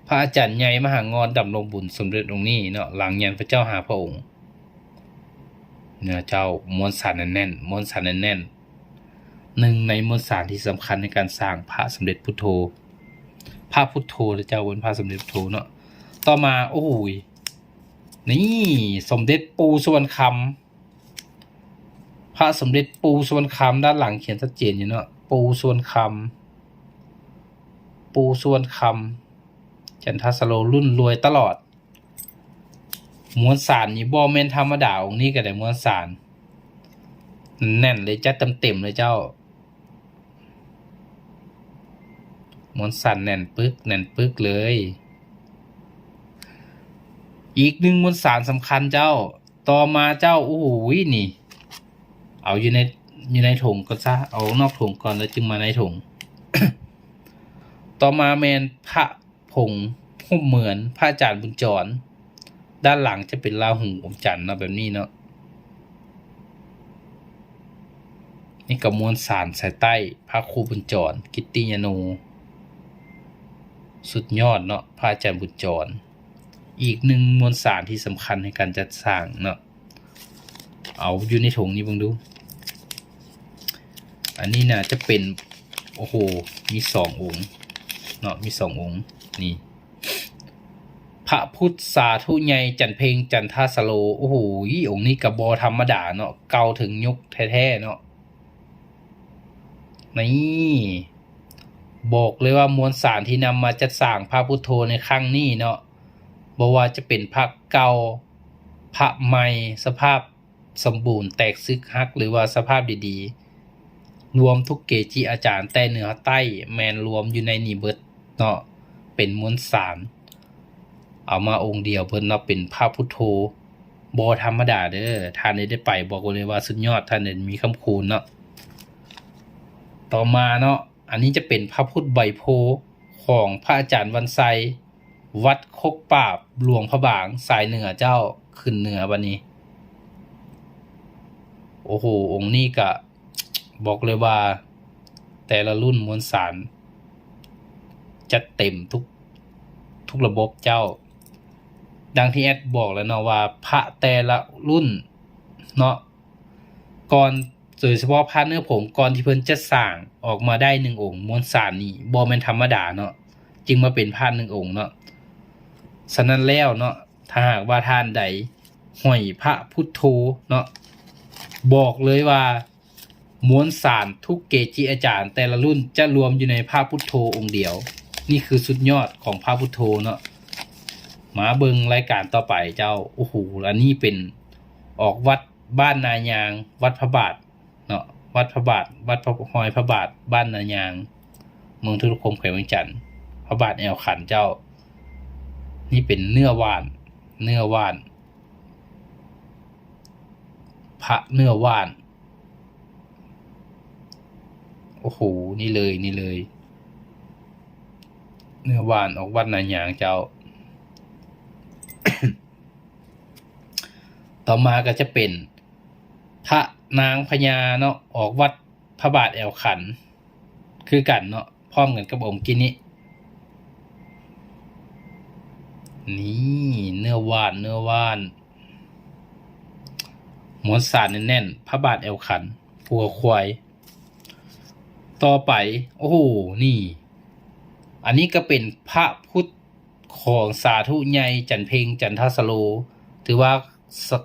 ພະອາຈານໃຫຍ່ມະຫາງອນດຳລົງບຸນ ສົມເດັດອົງນີ້ເນາະ, ຫຼັງຍານພະເຈົ້າຫ້າພະອົງ. ເນາະເຈົ້າ, ມວນສານແໜ້ນໆ, ມວນສານແໜ້ນໆ, ໜຶ່ງໃນມວນສານທີ່ສຳຄັນໃນການສ້າງພະສົມເດັດພຸດໂທ, ພະພຸດໂທເນາະເຈົ້າ, ເປັນພະສົມເດັດພຸດໂທເນາະ. ຕໍ່ມາ ໂອ້ໂຫຍ ນີ້ ສົມເດັດປູ່ສຸວັນຄຳ, ພະສົມເດັດປູ່ສຸວັນຄຳ, ດ້ານຫຼັງຂຽນຊັດເຈນຢູ່ເນາະ, ປູ່ສຸວັນຄຳ, ປູ່ສຸວັນຄຳ ຈັນທະສະໂລ, ລຸ້ນລວຍຕະຫຼອດ. ມວນສານນີ້ບໍ່ແມ່ນທຳມະດາ, ອົງນີ້ກໍໄດ້ມວນສານແໜ້ນເລີຍ, ຈັດເຕັມໆເລີຍເຈົ້າ. ມວນສານແໜ້ນປຶກ, ແໜ້ນປຶກເລີຍ. ອີກໜຶ່ງມວນສານສຳຄັນເຈົ້າ. ຕໍ່ມາເຈົ້າ, ໂອ້ໂຫຍ ນີ້ ເອົາຢູ່ໃນ, ຢູ່ໃນຖົງກ່ອນຊະ, ເອົາອອກນອກຖົງກ່ອນ ແລ້ວຈຶ່ງມາໃນຖົງ. ຕໍ່ມາແມ່ນພະ ຜົງຮູບເໝືອນພະອາຈານບຸນຈອນ, ດ້ານຫຼັງຈະເປັນລາຫູອົມຈັນເນາະ, ແບບນີ້ເນາະ. ນີ້ກໍມວນສານສາຍໃຕ້ ພະຄູບຸນຈອນ ກິດຕິຍາໂນ, ສຸດຍອດເນາະ, ພະອາຈານບຸນຈອນ. ອີກໜຶ່ງມວນສານທີ່ສຳຄັນໃນການຈັດສ້າງເນາະ. ເອົາຢູ່ໃນຖົງນີ້ເບິ່ງດູ. ອັນນີ້ໜ້າຈະເປັນ, ໂອ້ໂຫ ມີສອງອົງເນາະ, ມີສອງອົງນີ້. ພະພຸດສາທຸໃຫຍ່ຈັນເພັງ ຈັນທະສະໂລ, ໂອ້ໂຫ ອົງນີ້ກໍບໍ່ທຳມະດາເນາະ, ເກົ່າເຖິງຍຸກແທ້ໆເນາະ. ນີ້ ບອກເລີຍວ່າມວນສານທີ່ນຳມາຈັດສ້າງພະພຸດໂທໃນຄັ້ງນີ້ເນາະ, ບໍ່ວ່າຈະເປັນພະເກົ່າ ພະໃໝ່, ສະພາບ ສົມບູນ, ແຕກ, ສຶກຫັກ ຫຼືວ່າສະພາບດີໆ, ລວມທຸກເກຈິອາຈານແຕ່ເໜືອຮອດໃຕ້ ແມ່ນລວມຢູ່ໃນນີ້ເບິດເນາະ, ເປັນມວນສານ ເອົາມາອົງດຽວເບິດເນາະ, ເປັນພະພຸດໂທ ບໍ່ທຳມະດາເດີ້. ທ່ານໃດໄດ້ໄປ ບອກໄວ້ເລີຍວ່າສຸດຍອດ, ທ່ານໃດມີຄຳຄູນເນາະ. ຕໍ່ມາເນາະ, ອັນນີ້ຈະເປັນພະພຸດໃບໂພຂອງພະອາຈານວັນໄຊ ວັດຄົກປາບ ຫຼວງພະບາງ ສາຍເໜືອເຈົ້າ, ຂຶ້ນເໜືອບັດນີ້. ໂອ້ໂຫ ອົງນີ້ກະບອກເລີຍວ່າແຕ່ລະລຸ້ນມວນສານຈັດເຕັມທຸກ, ທຸກລະບົບເຈົ້າ. ດັ່ງທີ່ແອດບອກແລ້ວເນາະວ່າ ພະແຕ່ລະລຸ້ນເນາະ ກ່ອນ, ໂດຍສະເພາະພະເນື້ອຜົງ ກ່ອນທີ່ເພິ່ນຈະສ້າງອອກມາໄດ້ໜຶ່ງອົງ, ມວນສານນີ້ບໍ່ແມ່ນທຳມະດາເນາະ, ຈຶ່ງມາເປັນພະໜຶ່ງອົງເນາະ. ສະນັ້ນແລ້ວເນາະ, ຖ້າຫາກວ່າທ່ານໃດຫ້ອຍພະພຸດໂທເນາະ, ບອກເລີຍວ່າມວນສານທຸກເກຈິອາຈານແຕ່ລະລຸ້ນຈະລວມຢູ່ໃນພະພຸດໂທອົງດຽວ. ນີ້ຄືສຸດຍອດຂອງພະພຸດໂທເນາະ. ມາເບິ່ງລາຍການຕໍ່ໄປເຈົ້າ. ໂອ້ໂຫ ອັນນີ້ເປັນອອກວັດ ບ້ານນາຍາງ, ວັດພະບາດເນາະ, ວັດພະບາດ, ວັດພະ, ຮອຍພະບາດ, ບ້ານນາຍາງ, ເມືອງທຸລະຄົມ, ແຂວງວຽງຈັນ, ພະບາດແອວຂັນເຈົ້າ. ນີ້ເປັນເນື້ອຫວານ, ເນື້ອຫວານ, ພະເນື້ອຫວານ. ໂອ້ໂຫ ນີ້ເລີຍ, ນີ້ເລີຍ, ເນື້ອຫວານ ອອກວັດນາຍາງເຈົ້າ. ຕໍ່ມາກໍຈະເປັນພະນາງພະຍາເນາະ, ອອກວັດພະບາດແອວຂັນຄືກັນເນາະ, ພ້ອມກັນກັບອົງກີ້ນີ້. ນີ້ ເນື້ອຫວານ, ເນື້ອຫວານ, ມວນສານແໜ້ນໆ, ພະບາດແອວຂັນ, ຫົວຄວາຍ. ຕໍ່ໄປ, ໂອ້ໂຫ ນີ້ ອັນນີ້ກໍເປັນພະພຸດ ຂອງສາທຸໃຫຍ່ຈັນເພັງ ຈັນທະສະໂລ. ຖືວ່າ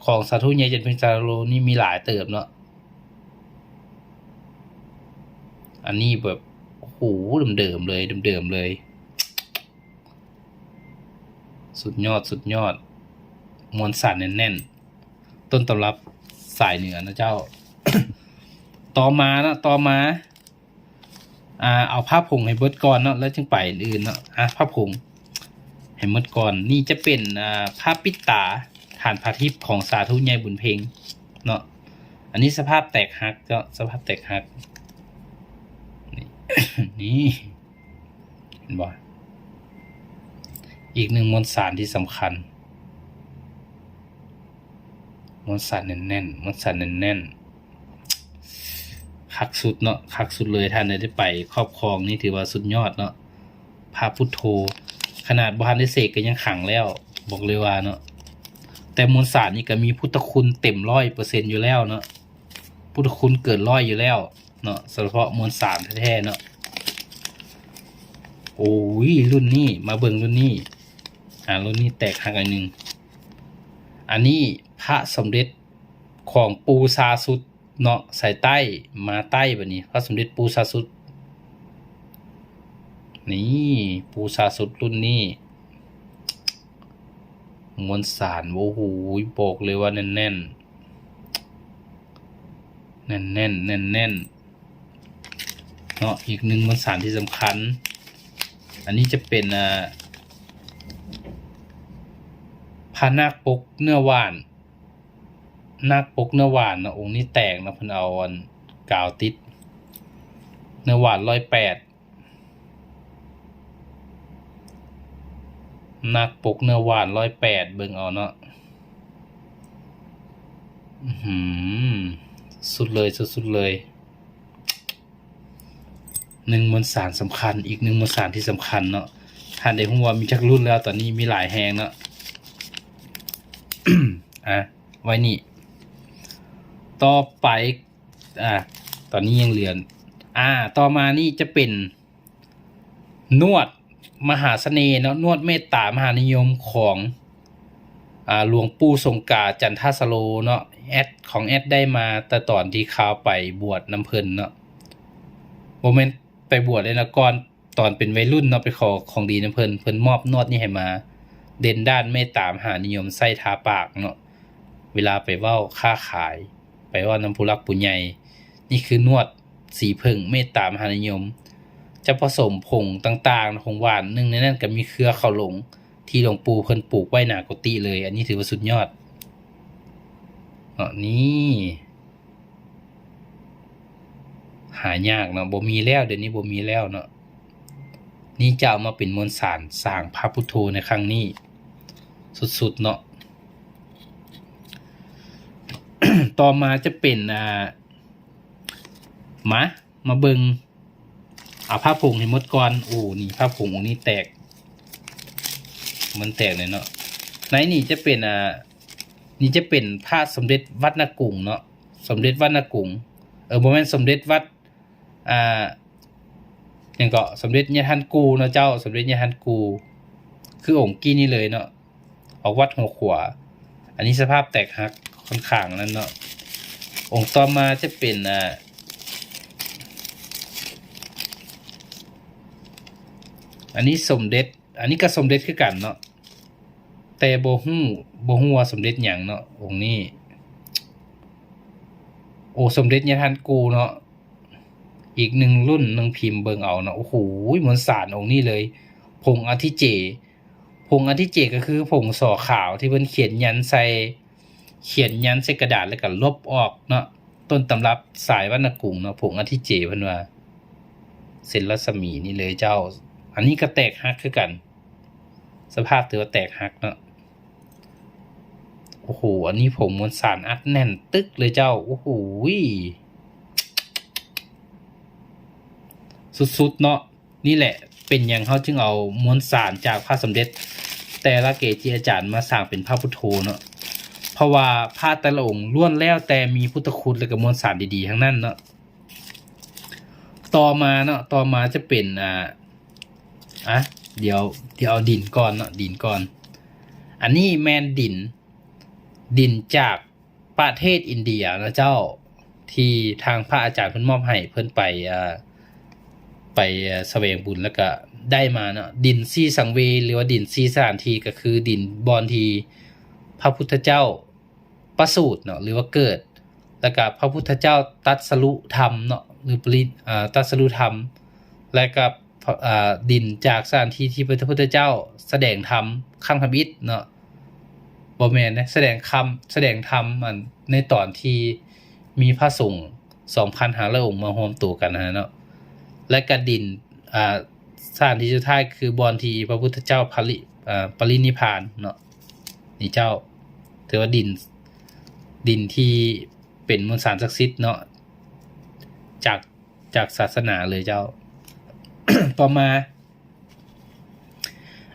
ຂອງສາທຸໃຫຍ່ຈັນເພັງ ຈັນທະສະໂລນີ້ມີຫຼາຍເຕີບເນາະ. ອັນນີ້ແບບ ໂອ້ໂຫ ເດີມໆເລີຍ, ເດີມໆເລີຍ. ສຸດຍອດ, ສຸດຍອດ. ມວນສານແໜ້ນໆ. ຕົ້ນຕຳລັບສາຍເໜືອນະເຈົ້າ. ຕໍ່ມາເນາະ, ຕໍ່ມາ ອ່າ ເອົາພະຜົງໃຫ້ເບິດກ່ອນເນາະ ແລ້ວຈຶ່ງໄປອື່ນໆເນາະ. ອ່າ ພະຜົງໃຫ້ໝົດກ່ອນ. ນີ້ຈະເປັນ ອ່າ ພະປິດຕາ ຖານພະທິບຂອງສາທຸໃຫຍ່ບຸນເພັງເນາະ. ອັນນີ້ສະພາບແຕກຫັກເນາະ, ສະພາບແຕກຫັກ. ນີ້ ນີ້ ເຫັນບໍ່? ອີກໜຶ່ງມວນສານທີ່ສຳຄັນ. ມວນສານແໜ້ນໆ, ມວນສານແໜ້ນໆ. ຄັກສຸດເນາະ, ຄັກສຸດເລີຍ. ທ່ານໃດໄດ້ໄປຄອບຄອງນີ້ຖືວ່າສຸດຍອດເນາະ. ພະພຸດໂທ ຂະໜາດບໍ່ທັນໄດ້ເສກກໍຍັງຂັງແລ້ວ, ບອກເລີຍວ່າເນາະ. ແຕ່ມວນສານນີ້ກໍມີພຸດທະຄຸນເຕັມຮ້ອຍເປີເຊັນຢູ່ແລ້ວເນາະ, ພຸດທະຄຸນເກີນຮ້ອຍຢູ່ແລ້ວເນາະ, ສະເພາະມວນສານແທ້ໆເນາະ. ໂອ້ຍ ລຸ້ນນີ້ ມາເບິ່ງລຸ້ນນີ້ ອາ ລຸ້ນນີ້ແຕກຫັກອັນໜຶ່ງ. ອັນນີ້ພະສົມເດັດຂອງປູຊາສຸດ ເນາະ, ສາຍໃຕ້ມາໃຕ້ບັດນີ້ ພະສົມເດັດປູຊາສຸດ. ນີ້ ປູຊາສຸດລຸ້ນນີ້ ມວນສານ ໂອ້ໂຫ ບອກເລີຍວ່າແໜ້ນໆ ແໜ້ນໆ ແໜ້ນໆ ເນາະ. ອີກໜຶ່ງມວນສານທີ່ສຳຄັນ ອັນນີ້ຈະເປັນ ອ່າ ພະນາກປົກເນື້ອຫວານ ນາກປົກເນື້ອຫວານເນາະ, ອົງນີ້ແຕກເນາະ, ເພິ່ນເອົາອັນກາວຕິດ ເນື້ອຫວານຮ້ອຍແປດ ນາກປົກເນື້ອຫວານຮ້ອຍແປດ ເບິ່ງເອົາເນາະ. ອືຫື ສຸດເລີຍ ສຸດໆເລີຍ. ໜຶ່ງມວນສານສຳຄັນ ອີກໜຶ່ງມວນສານທີ່ສຳຄັນເນາະ. ທ່ານໄດ້ຮູ້ວ່າມີຈັກລຸ້ນແລ້ວ? ຕອນນີ້ມີຫຼາຍແຮງເນາະ. ອ່າ ໄວ້ນີ້ ຕໍ່ໄປ ອ່າ ຕອນນີ້ຍັງເຫຼືອ ອ່າ ຕໍ່ມານີ້ຈະເປັນ ນວດມະຫາສະເໜ່ເນາະ, ນວດເມດຕາມະຫານິຍົມຂອງ ອ່າ ຫຼວງປູ່ສົງກາ ຈັນທະສະໂລເນາະ. ແອັດ ຂອງແອັດໄດ້ມາແຕ່ຕອນທີ່ຄາວໄປບວດນຳເພິ່ນເນາະ, ບໍ່ແມ່ນໄປບວດເລີຍນະ, ກ່ອນ ຕອນເປັນໄວລຸ້ນເນາະ ໄປຂໍຂອງດີນຳເພິ່ນ, ເພິ່ນມອບນວດນີ້ໃຫ້ມາ, ເດັ່ນດ້ານເມດຕາມະຫານິຍົມ ໃຊ້ທາປາກເນາະ ເວລາໄປເວົ້າຄ້າຂາຍ ໄປເວົ້ານຳຜູ້ຫຼັກຜູ້ໃຫຍ່. ນີ້ຄືນວດສີເຜິ້ງເມດຕາມະຫານິຍົມ ຈະປະສົມຜົງຕ່າງໆ ຜົງຫວານ, ໜຶ່ງໃນນັ້ນກໍມີເຄືອເຂົາຫຼົງ ທີ່ຫຼວງປູ່ເພິ່ນປູກໄວ້ໜ້າກຸຕິເລີຍ. ອັນນີ້ຖືວ່າສຸດຍອດເນາະ. ນີ້ຫາຍາກເນາະ, ບໍ່ມີແລ້ວ, ດຽວນີ້ບໍ່ມີແລ້ວເນາະ. ນີ້ຈະເອົາມາເປັນມວນສານສ້າງພະພຸດໂທໃນຄັ້ງນີ້ ສຸດໆເນາະ. ຕໍ່ມາຈະເປັນ ອ່າ ມາ ມາເບິ່ງ ເອົາພະຜົງໃຫ້ໝົດກ່ອນ. ໂອ້ ນີ້ພະຜົງອົງນີ້ແຕກ ມັນແຕກເລີຍເນາະ. ໃນນີ້ຈະເປັນ ອ່າ ນີ້ຈະເປັນພະສົມເດັດວັດນາກຸງເນາະ, ສົມເດັດວັດນາກຸງ ເອີ ບໍ່ແມ່ນ ສົມເດັດວັດ ອ່າ ຫຍັງເກາະ ສົມເດັດຍາທ່ານກູເນາະເຈົ້າ, ສົມເດັດຍາທ່ານກູ ຄືອົງກີ້ນີ້ເລີຍເນາະ, ອອກວັດຫົວຂວາ. ອັນນີ້ສະພາບແຕກຫັກຂ້ອນຂ້າງນັ້ນເນາະ. ອົງຕໍ່ມາຈະເປັນ ອ່າ ອັນນີ້ສົມເດັດ ອັນນີ້ກໍສົມເດັດຄືກັນເນາະ, ແຕ່ບໍ່ຮູ້ ບໍ່ຮູ້ວ່າສົມເດັດຫຍັງເນາະ ອົງນີ້. ໂອ້ ສົມເດັດຍາທ່ານກູເນາະ, ອີກໜຶ່ງລຸ້ນໜຶ່ງພິມ ເບິ່ງເອົາເນາະ. ໂອ້ໂຫ ມວນສານອົງນີ້ເລີຍ, ຜົງອະທິເຈ. ຜົງອະທິເຈກໍຄືຜົງສໍຂາວທີ່ເພິ່ນຂຽນຢັນໃສ່ ຂຽນຢັນໃສ່ກະດາດແລ້ວກໍລົບອອກເນາະ, ຕົ້ນຕຳລັບສາຍວັນນະກຸງເນາະ, ຜົງອະທິເຈເພິ່ນວ່າ ເສັ້ນລັດສະໝີນີ້ເລີຍເຈົ້າ. ອັນນີ້ກໍແຕກຫັກຄືກັນ, ສະພາບຖືວ່າແຕກຫັກເນາະ. ໂອ້ໂຫ ອັນນີ້ຜົງມວນສານອັດແໜ້ນຕຶກເລີຍເຈົ້າ. ໂອ້ໂຫ ສຸດໆເນາະ. ນີ້ແຫຼະ ເປັນຫຍັງເຮົາຈຶ່ງເອົາມວນສານຈາກພະສົມເດັດແຕ່ລະເກຈິອາຈານມາສ້າງເປັນພະພຸດໂທເນາະ, ເພາະວ່າພະແຕ່ລະອົງລ້ວນແລ້ວແຕ່ມີພຸດທະຄຸນ ແລະ ກໍມວນສານດີໆທັງນັ້ນເນາະ. ຕໍ່ມາເນາະ ຕໍ່ມາຈະເປັນ ອ່າ ອ່ະ ດຽວ ດຽວເອົາດິນກ່ອນເນາະ, ດິນກ່ອນ. ອັນນີ້ແມ່ນດິນ ດິນຈາກ ປະເທດອິນເດຍເນາະເຈົ້າ, ທີ່ທາງພະອາຈານເພິ່ນມອບໃຫ້ເພິ່ນໄປ ເອີ ໄປ ເອີ ສະແຫວງບຸນ ແລ້ວກະໄດ້ມາເນາະ. ດິນສີ່ສັງເວຍ ຫຼືວ່າດິນສີ່ສະຖານທີ່ ກໍຄືດິນບ່ອນທີ່ພະພຸດທະເຈົ້າປະສູດເນາະ ຫຼືວ່າເກີດ, ແລ້ວກະພະພຸດທະເຈົ້າຕັດສະຮູ້ທຳເນາະ ຫຼືປະລິ ເອີ ຕັດສະຮູ້ທຳ, ແລະກະ ເອີ ດິນຈາກສະຖານທີ່ທີ່ພະພຸດທະເຈົ້າສະແດງທຳຄັ້ງທຳອິດເນາະ, ບໍ່ແມ່ນເດ້ ສະແດງຄຳ ສະແດງທຳ ອັນ ໃນຕອນທີ່ມີພະສົງສອງພັນຫ້າຮ້ອຍອົງມາຮວມໂຕກັນຫັ້ນນະເນາະ, ແລະກະດິນ ອ່າ ສະຖານທີ່ສຸດທ້າຍຄືບ່ອນທີ່ພະພຸດທະເຈົ້າປະລິ ເອີ ປະລິນິບພານເນາະ. ນີ້ເຈົ້າ ຖືວ່າດິນ ດິນທີ່ເປັນມວນສານສັກສິດເນາະ ຈາກ ຈາກສາສະໜາເລີຍເຈົ້າ. ຕໍ່ມາ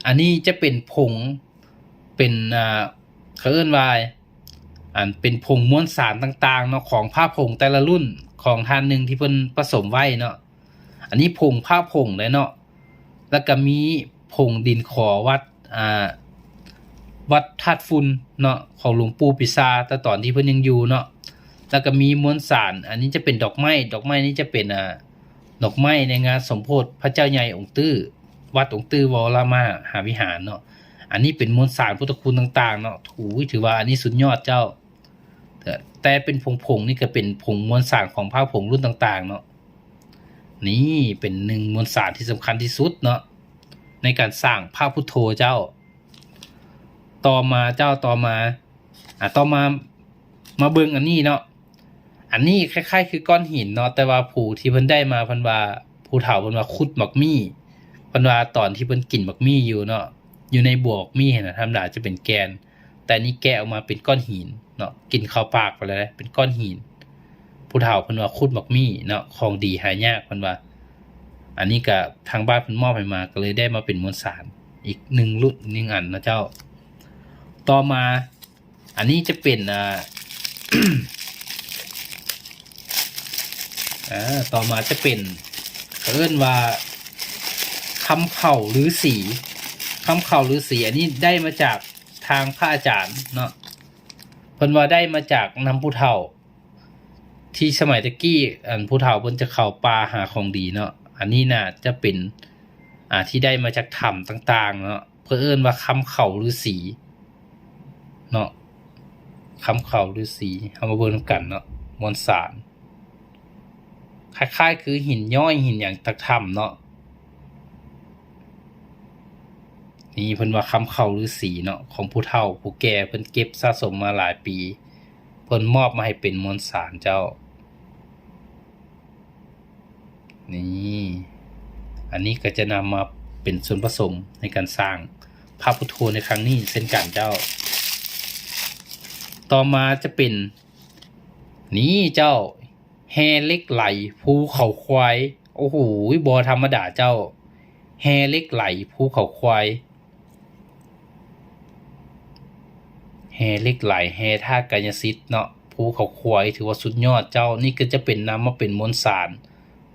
ອັນນີ້ຈະເປັນຜົງ ເປັນ ອ່າ ເຂົາເອີ້ນວ່າ ອັນເປັນຜົງມວນສານຕ່າງໆເນາະ ຂອງພະຜົງແຕ່ລະລຸ້ນຂອງທ່ານໜຶ່ງທີ່ເພິ່ນປະສົມໄວ້ເນາະ. ອັນນີ້ຜົງພະຜົງເລີຍເນາະ ແລ້ວກໍມີຜົງດິນຂໍວັດ ອ່າ ວັດທາດຝຸ່ນເນາະ ຂອງຫຼວງປູ່ປີຊາ ແຕ່ຕອນທີ່ເພິ່ນຍັງຢູ່ເນາະ ແລ້ວກໍມີມວນສານ ອັນນີ້ຈະເປັນດອກໄມ້ ດອກໄມ້ນີ້ຈະເປັນ ອ່າ ດອກໄມ້ໃນງານສົມໂພດພະເຈົ້າໃຫຍ່ອົງຕື້ ວັດອົງຕື້ວໍລະມະຫາວິຫານເນາະ. ອັນນີ້ເປັນມວນສານພຸດທະຄຸນຕ່າງໆເນາະ. ໂອ້ຍ ຖືວ່າອັນນີ້ສຸດຍອດເຈົ້າ. ແຕ່ເປັນຜົງໆ ນີ້ກໍເປັນຜົງມວນສານຂອງພະຜົງລຸ້ນຕ່າງໆເນາະ. ນີ້ເປັນໜຶ່ງມວນສານທີ່ສຳຄັນທີ່ສຸດເນາະ ໃນການສ້າງພະພຸດໂທເຈົ້າ. ຕໍ່ມາເຈົ້າ ຕໍ່ມາ ອ່າ ຕໍ່ມາ ມາເບິ່ງອັນນີ້ເນາະ. ອັນນີ້ຄ້າຍໆຄືກ້ອນຫີນເນາະ ແຕ່ວ່າຜູ້ທີ່ເພິ່ນໄດ້ມາ ເພິ່ນວ່າ ຜູ້ເຖົ້າເພິ່ນວ່າຂຸດໝາກມີ້ ເພິ່ນວ່າຕອນທີ່ເພິ່ນກິນໝາກມີ້ຢູ່ເນາະ ຢູ່ໃນບົວໝາກມີ້ຫັ້ນນະ ທຳມະດາຈະເປັນແກ່ນ ແຕ່ນີ້ແກະອອກມາເປັນກ້ອນຫີນເນາະ ກິນເຂົ້າປາກໄປແລ້ວເດ້ ເປັນກ້ອນຫີນ. ຜູ້ເຖົ້າເພິ່ນວ່າຂຸດໝາກມີ້ເນາະ ຂອງດີຫາຍາກ ເພິ່ນວ່າ. ອັນນີ້ກະທາງບ້ານເພິ່ນມອບໃຫ້ມາ ກໍເລີຍໄດ້ມາເປັນມວນສານອີກໜຶ່ງລຸ້ນ ໜຶ່ງອັນເນາະເຈົ້າ. ຕໍ່ມາ ອັນນີ້ຈະເປັນ ອ່າ ເອີ ຕໍ່ມາຈະເປັນ ເຂົາເອີ້ນວ່າຄຳເຂົາລືສີ ຄຳເຂົາລືສີ. ອັນນີ້ໄດ້ມາຈາກທາງພະອາຈານເນາະ ເພິ່ນວ່າໄດ້ມາຈາກນຳຜູ້ເຖົ້າ ທີ່ສະໄໝແຕ່ກີ້ ອັນຜູ້ເຖົ້າເພິ່ນຈະເຂົ້າປ່າຫາຂອງດີເນາະ. ອັນນີ້ໜ້າຈະເປັນ ອ່າ ທີ່ໄດ້ມາຈາກຖ້ຳຕ່າງໆເນາະ ເພິ່ນເອີ້ນວ່າຄຳເຂົາລືສີເນາະ ຄຳເຂົາລືສີ. ເຮົາມາເບິ່ງນຳກັນເນາະ ມວນສານ ຄ້າຍໆຄືຫີນຍ້ອຍ ຫີນຫຍັງຕາມຖ້ຳເນາະ. ນີ້ເພິ່ນວ່າຄຳເຂົາລືສີເນາະ ຂອງຜູ້ເຖົ້າຜູ້ແກ່ເພິ່ນເກັບສະສົມມາຫຼາຍປີ ເພິ່ນມອບມາໃຫ້ເປັນມວນສານເຈົ້າ. ນີ້ ອັນນີ້ກໍຈະນຳມາເປັນສ່ວນປະສົມໃນການສ້າງພະພຸດໂທໃນຄັ້ງນີ້ເຊັ່ນກັນເຈົ້າ. ຕໍ່ມາຈະເປັນ ນີ້ເຈົ້າ ແຮ່ເຫຼັກໄຫຼພູເຂົາຄວາຍ. ໂອ້ໂຫ ບໍ່ທຳມະດາເຈົ້າ ແຮ່ເຫຼັກໄຫຼພູເຂົາຄວາຍ. ແຮ່ເຫຼັກໄຫຼ ແຮ່ທາດກາຍະສິດເນາະ ພູເຂົາຄວາຍ ຖືວ່າສຸດຍອດເຈົ້າ. ນີ້ກໍຈະເປັນ ນຳມາເປັນມວນສານ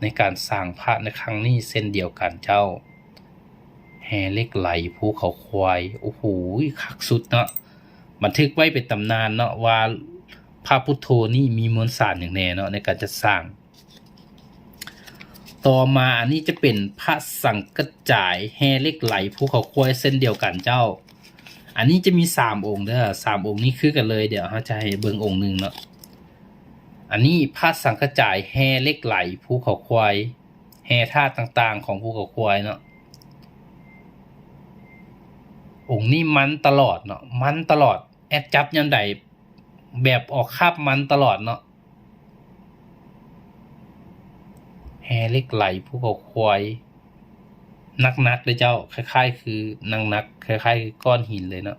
ໃນການສ້າງພະໃນຄັ້ງນີ້ເຊັ່ນດຽວກັນເຈົ້າ. ແຮ່ເຫຼັກໄຫຼພູເຂົາຄວາຍ ໂອ້ໂຫ ຄັກສຸດເນາະ. ບັນທຶກໄວ້ເປັນຕຳນານເນາະ ວ່າພະພຸດໂທນີ້ມີມວນສານຫຍັງແດ່ເນາະ ໃນການຈັດສ້າງ. ຕໍ່ມາອັນນີ້ຈະເປັນພະສັງກະຈາຍແຮ່ເຫຼັກໄຫຼພູເຂົາຄວາຍເຊັ່ນດຽວກັນເຈົ້າ. ອັນນີ້ຈະມີສາມອົງເດີ້ ສາມອົງນີ້ຄືກັນເລີຍ. ດຽວເຮົາຈະໃຫ້ເບິ່ງອົງໜຶ່ງເນາະ. ອັນນີ້ພະສັງກະຈາຍແຮ່ເຫຼັກໄຫຼພູເຂົາຄວາຍ ແຮ່ທາດຕ່າງໆຂອງພູເຂົາຄວາຍເນາະ. ອົງນີ້ມັນຕະຫຼອດເນາະ ມັນຕະຫຼອດ ແອັດຈັບຍາມໃດແບບອອກຄາບມັນຕະຫຼອດເນາະ. ແຮ່ເຫຼັກໄຫຼພູເຂົາຄວາຍ ໜັກໆເດ້ເຈົ້າ ຄ້າຍໆຄື ໜັກໆ ຄ້າຍໆຄືກ້ອນຫີນເລີຍເນາະ.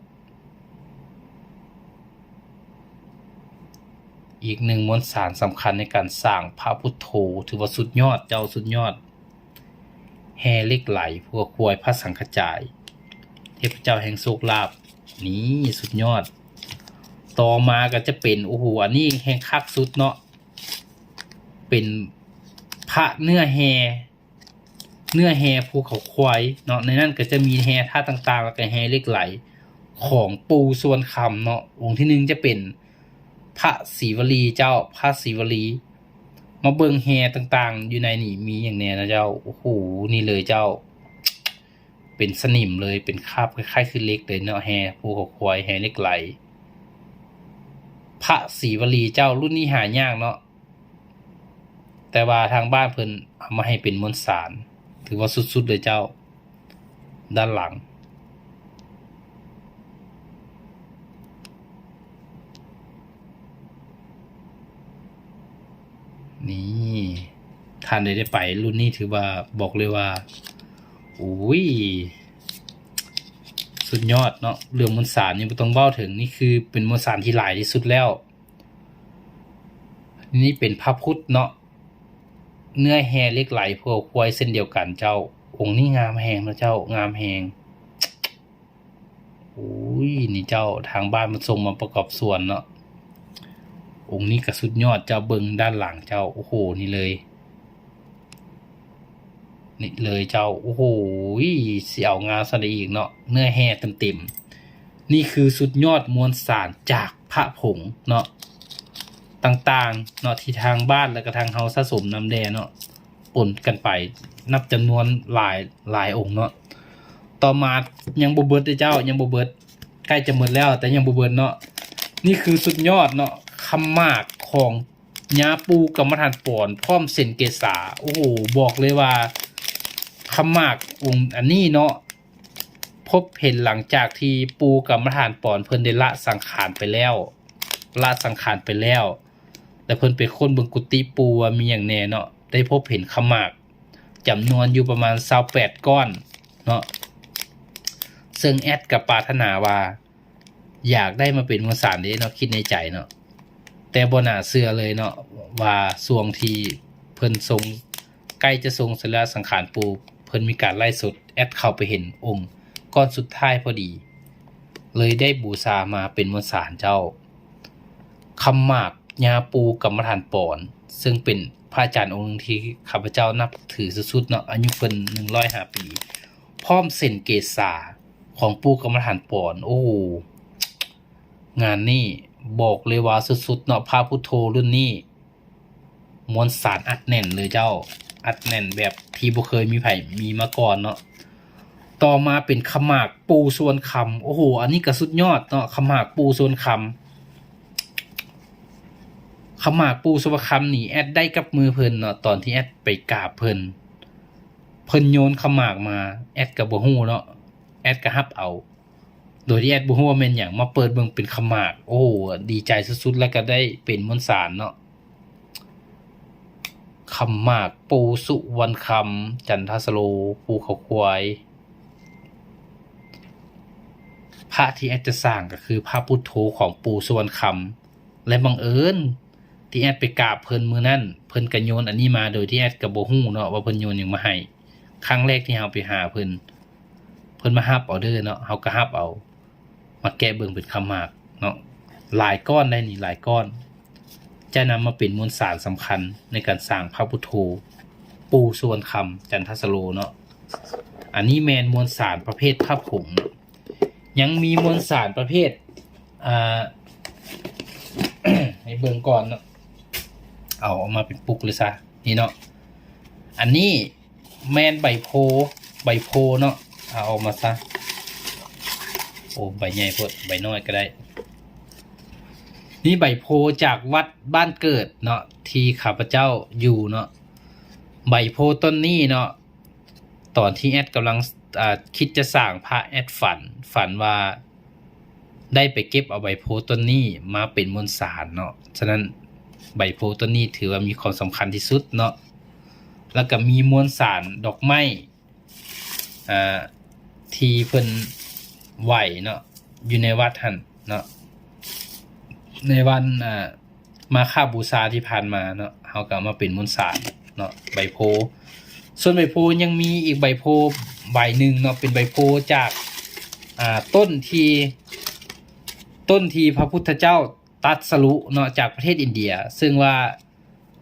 ອີກໜຶ່ງມວນສານສຳຄັນໃນການສ້າງພະພຸດໂທ ຖືວ່າສຸດຍອດເຈົ້າ ສຸດຍອດ. ແຮ່ເຫຼັກໄຫຼພູເຂົາຄວາຍ ພະສັງກະຈາຍ ເທບພະເຈົ້າແຫ່ງໂຊກລາບ ນີ້ສຸດຍອດ. ຕໍ່ມາກໍຈະເປັນ ໂອ້ໂຫ ອັນນີ້ແຮ່ງຄັກສຸດເນາະ ເປັນພະເນື້ອແຮ່ ເນື້ອແຮ່ພູເຂົາຄວາຍເນາະ. ໃນນັ້ນກໍຈະມີແຮ່ທາດຕ່າງໆ ແລ້ວກໍແຮ່ເຫຼັກໄຫຼຂອງປູ່ສະຫວັນຄຳເນາະ. ອົງທີໜຶ່ງຈະເປັນພະສີວະລີເຈົ້າ ພະສີວະລີ. ມາເບິ່ງແຮ່ຕ່າງໆຢູ່ໃນນີ້ມີຫຍັງແດ່ນະເຈົ້າ. ໂອ້ໂຫ ນີ້ເລີຍເຈົ້າ ເປັນສະໜິມເລີຍ ເປັນຄາບຄ້າຍໆຄືເຫຼັກເລີຍເນາະ. ແຮ່ພູເຂົາຄວາຍ ແຮ່ເຫຼັກໄຫຼ ພະສີວະລີເຈົ້າ ລຸ້ນນີ້ຫາຍາກເນາະ. ແຕ່ວ່າທາງບ້ານເພິ່ນເອົາມາໃຫ້ເປັນມວນສານ ຖືວ່າສຸດໆເລີຍເຈົ້າ. ດ້ານຫຼັງ ນີ້ ທ່ານໃດໄດ້ໄປລຸ້ນນີ້ ຖືວ່າ ບອກເລີຍວ່າ ໂອ້ຍ ສຸດຍອດເນາະ. ເລື່ອງມວນສານນີ້ບໍ່ຕ້ອງເວົ້າເຖິງ ນີ້ຄືເປັນມວນສານທີ່ຫຼາຍທີ່ສຸດແລ້ວ. ນີ້ເປັນພະພຸດເນາະ ເນື້ອແຮ່ເຫຼັກໄຫຼພູເຂົາຄວາຍເຊັ່ນດຽວກັນເຈົ້າ. ອົງນີ້ງາມແຮງເນາະເຈົ້າ ງາມແຮງ. ໂອ້ ອຸ້ຍ ນີ້ເຈົ້າ ທາງບ້ານເພິ່ນສົ່ງມາປະກອບສ່ວນເນາະ. ອົງນີ້ກໍສຸດຍອດເຈົ້າ, ເບິ່ງດ້ານຫຼັງເຈົ້າ. ໂອ້ໂຫ ນີ້ເລີຍ ນີ້ເລີຍເຈົ້າ. ໂອ້ໂຫ ຊິເອົາງາມສ່ຳໃດອີກເນາະ, ເນື້ອແຮ່ເຕັມໆ. ນີ້ຄືສຸດຍອດມວນສານຈາກພະຜົງເນາະ ຕ່າງໆເນາະ ທີ່ທາງບ້ານ ແລະກະທາງເຮົາສະສົມນຳແດ່ເນາະ ປົນກັນໄປ ນັບຈຳນວນຫຼາຍ ຫຼາຍອົງເນາະ. ຕໍ່ມາຍັງບໍ່ເບິດເດີເຈົ້າ, ຍັງບໍ່ເບິດ, ໃກ້ຈະໝົດແລ້ວ ແຕ່ຍັງບໍ່ເບິດເນາະ. ນີ້ຄືສຸດຍອດເນາະ, ຄຳໝາກຂອງຍາປູ່ກຳມະຖານປອນ ພ້ອມເສັ້ນເກສາ. ໂອ້ໂຫ ບອກເລີຍວ່າຄຳໝາກອົງອັນນີ້ເນາະ ພົບເຫັນຫຼັງຈາກທີ່ປູ່ກຳມະຖານປອນເພິ່ນໄດ້ລະສັງຂານໄປແລ້ວ, ລະສັງຂານໄປແລ້ວ ແລະເພິ່ນໄປຄົ້ນເບິ່ງກຸຕິປູ່ວ່າມີຫຍັງແດ່ເນາະ, ໄດ້ພົບເຫັນຄຳໝາກຈຳນວນຢູ່ປະມານຊາວແປດກ້ອນເນາະ. ເຊິ່ງແອດກໍປາດຖະໜາວ່າຢາກໄດ້ມາເປັນມວນສານເດ້ເນາະ, ຄິດໃນໃຈເນາະ. ແຕ່ບໍ່ໜ້າເຊື່ອເລີຍເນາະ ວ່າຊ່ວງທີ່ເພິ່ນຊົງ ໃກ້ຈະຊົງສະລີລະສັງຂານປູ່ ເພິ່ນມີການໄລຟ໌ສົດ, ແອດເຂົ້າໄປເຫັນອົງກ້ອນສຸດທ້າຍພໍດີ ເລີຍໄດ້ບູຊາມາເປັນມວນສານເຈົ້າ. ຄຳໝາກຍາປູ່ກຳມະຖານປອນ ເຊິ່ງເປັນພະອາຈານອົງໜຶ່ງທີ່ຂ້າພະເຈົ້ານັບຖືສຸດໆເນາະ, ອາຍຸເພິ່ນໜຶ່ງຮ້ອຍຫ້າປີ ພ້ອມເສັ້ນເກສາຂອງປູ່ກຳມະຖານປອນ. ໂອ້ໂຫ ງານນີ້ບອກເລີຍວ່າສຸດໆເນາະ, ພະພຸດໂທລຸ້ນນີ້ ມວນສານອັດແໜ້ນເລີຍເຈົ້າ, ອັດແໜ້ນແບບທີ່ບໍ່ເຄີຍມີໃຜມີມາກ່ອນເນາະ. ຕໍ່ມາເປັນຄຳໝາກປູ່ສຸວັນຄຳ. ໂອ້ໂຫ ອັນນີ້ກໍສຸດຍອດເນາະ, ຄຳໝາກປູ່ສຸວັນຄຳ. ຄຳໝາກປູ່ສຸວັນຄຳນີ້ ແອດໄດ້ກັບມືເພິ່ນເນາະ, ຕອນທີ່ແອດໄປກາບເພິ່ນ ເພິ່ນໂຍນຄຳໝາກມາ ແອດກໍບໍ່ຮູ້ເນາະ, ແອດກໍຮັບເອົາ ໂດຍທີ່ແອດບໍ່ຮູ້ວ່າແມ່ນຫຍັງ, ມາເປີດເບິ່ງເປັນຄຳໝາກ. ໂອ້ ດີໃຈສຸດໆ ແລ້ວກໍໄດ້ເປັນມວນສານເນາະ. ຄຳໝາກປູ່ສຸວັນຄຳ ຈັນທະສະໂລ ປູ່ເຂົາຄວາຍ. ພະທີ່ແອດຈະສ້າງກໍຄືພະພຸດໂທຂອງປູ່ສຸວັນຄຳ ແລະ ບັງເອີນທີ່ແອດໄປກາບເພິ່ນມື້ນັ້ນ ເພິ່ນກໍໂຍນອັນນີ້ມາ ໂດຍທີ່ແອດກໍບໍ່ຮູ້ເນາະວ່າເພິ່ນໂຍນຫຍັງມາໃຫ້. ຄັ້ງແລກທີ່ເຮົາໄປຫາເພິ່ນ ເພິ່ນມາຮັບອອເດີເນາະ, ເຮົາກໍຮັບເອົາ ມາແກະເບິ່ງເປັນຄຳໝາກເນາະ. ຫຼາຍກ້ອນໄດ໋ນີ້, ຫຼາຍກ້ອນ ຈະນຳມາເປັນມວນສານສຳຄັນໃນການສ້າງພະພຸດໂທ ປູ່ສຸວັນຄຳ ຈັນທະສະໂລເນາະ. ອັນນີ້ແມ່ນມວນສານປະເພດພະຜົງເນາະ. ຍັງມີມວນສານປະເພດ ອ່າ ໃຫ້ເບິ່ງກ່ອນເນາະ, ເອົາອອກມາເປັນປຸກເລີຍຊະ ນີ້ເນາະ. ອັນນີ້ ແມ່ນໃບໂພ, ໃບໂພເນາະ, ເອົາອອກມາຊະ. ໂອ້ ໃບໃຫຍ່ໂພດ, ໃບນ້ອຍກໍໄດ້. ນີ້ໃບໂພຈາກວັດບ້ານເກີດເນາະ ທີ່ຂ້າພະເຈົ້າຢູ່ເນາະ. ໃບໂພຕົ້ນນີ້ເນາະ ຕອນທີ່ແອດກຳລັງ ອ່າ ຄິດຈະສ້າງພະ, ແອດຝັນ, ຝັນວ່າ ໄດ້ໄປເກັບເອົາໃບໂພຕົ້ນນີ້ມາເປັນມວນສານເນາະ. ສະນັ້ນໃບໂພຕົ້ນນີ້ຖືວ່າມີຄວາມສຳຄັນທີ່ສຸດເນາະ. ແລ້ວກໍມີມວນສານດອກໄມ້ ອ່າ ທີ່ເພິ່ນໄຫວ້ເນາະ ຢູ່ໃນວັດຫັ້ນເນາະ ໃນວັນ ອ່າ ມາຄະບູຊາທີ່ຜ່ານມາເນາະ, ເຮົາກໍເອົາມາເປັນມວນສານເນາະ ໃບໂພ. ສ່ວນໃບໂພຍັງມີອີກໃບໂພໃບໜຶ່ງເນາະ, ເປັນໃບໂພຈາກ ອ່າ ຕົ້ນທີ່ ຕົ້ນທີ່ພະພຸດທະເຈົ້າຕັດສະລຸເນາະ ຈາກປະເທດອິນເດຍ, ເຊິ່ງວ່າ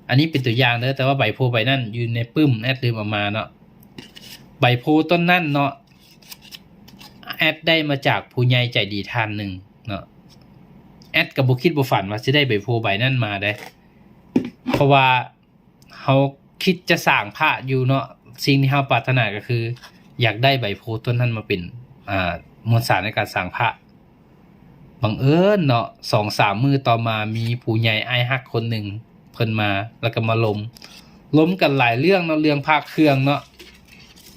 ອັນນີ້ເປັນຕົວຢ່າງເດີ, ແຕ່ວ່າໃບໂພໃບນັ້ນຢູ່ໃນປຶ້ມ ແອດລືມເອົາມາເນາະ. ໃບໂພຕົ້ນນັ້ນເນາະ ແອດໄດ້ມາຈາກຜູ້ໃຫຍ່ໃຈດີທ່ານໜຶ່ງເນາະ. ແອດກໍບໍ່ຄິດບໍ່ຝັນວ່າຊິໄດ້ໃບໂພໃບນັ້ນມາເດ້, ເພາະວ່າເຮົາຄິດຈະສ້າງພະຢູ່ເນາະ, ສິ່ງທີ່ເຮົາປາດຖະໜາກໍຄືຢາກໄດ້ໃບໂພຕົ້ນນັ້ນມາເປັນ ອ່າ ມວນສານໃນການສ້າງພະ. ບັງເອີນເນາະ ສອງສາມມື້ຕໍ່ມາ ມີຜູ້ໃຫຍ່ອ້າຍຮັກຄົນໜຶ່ງເພິ່ນມາ ແລ້ວກໍມາລົມ ລົມກັນຫຼາຍເລື່ອງເນາະ, ເລື່ອງພະເຄື່ອງເນາະ,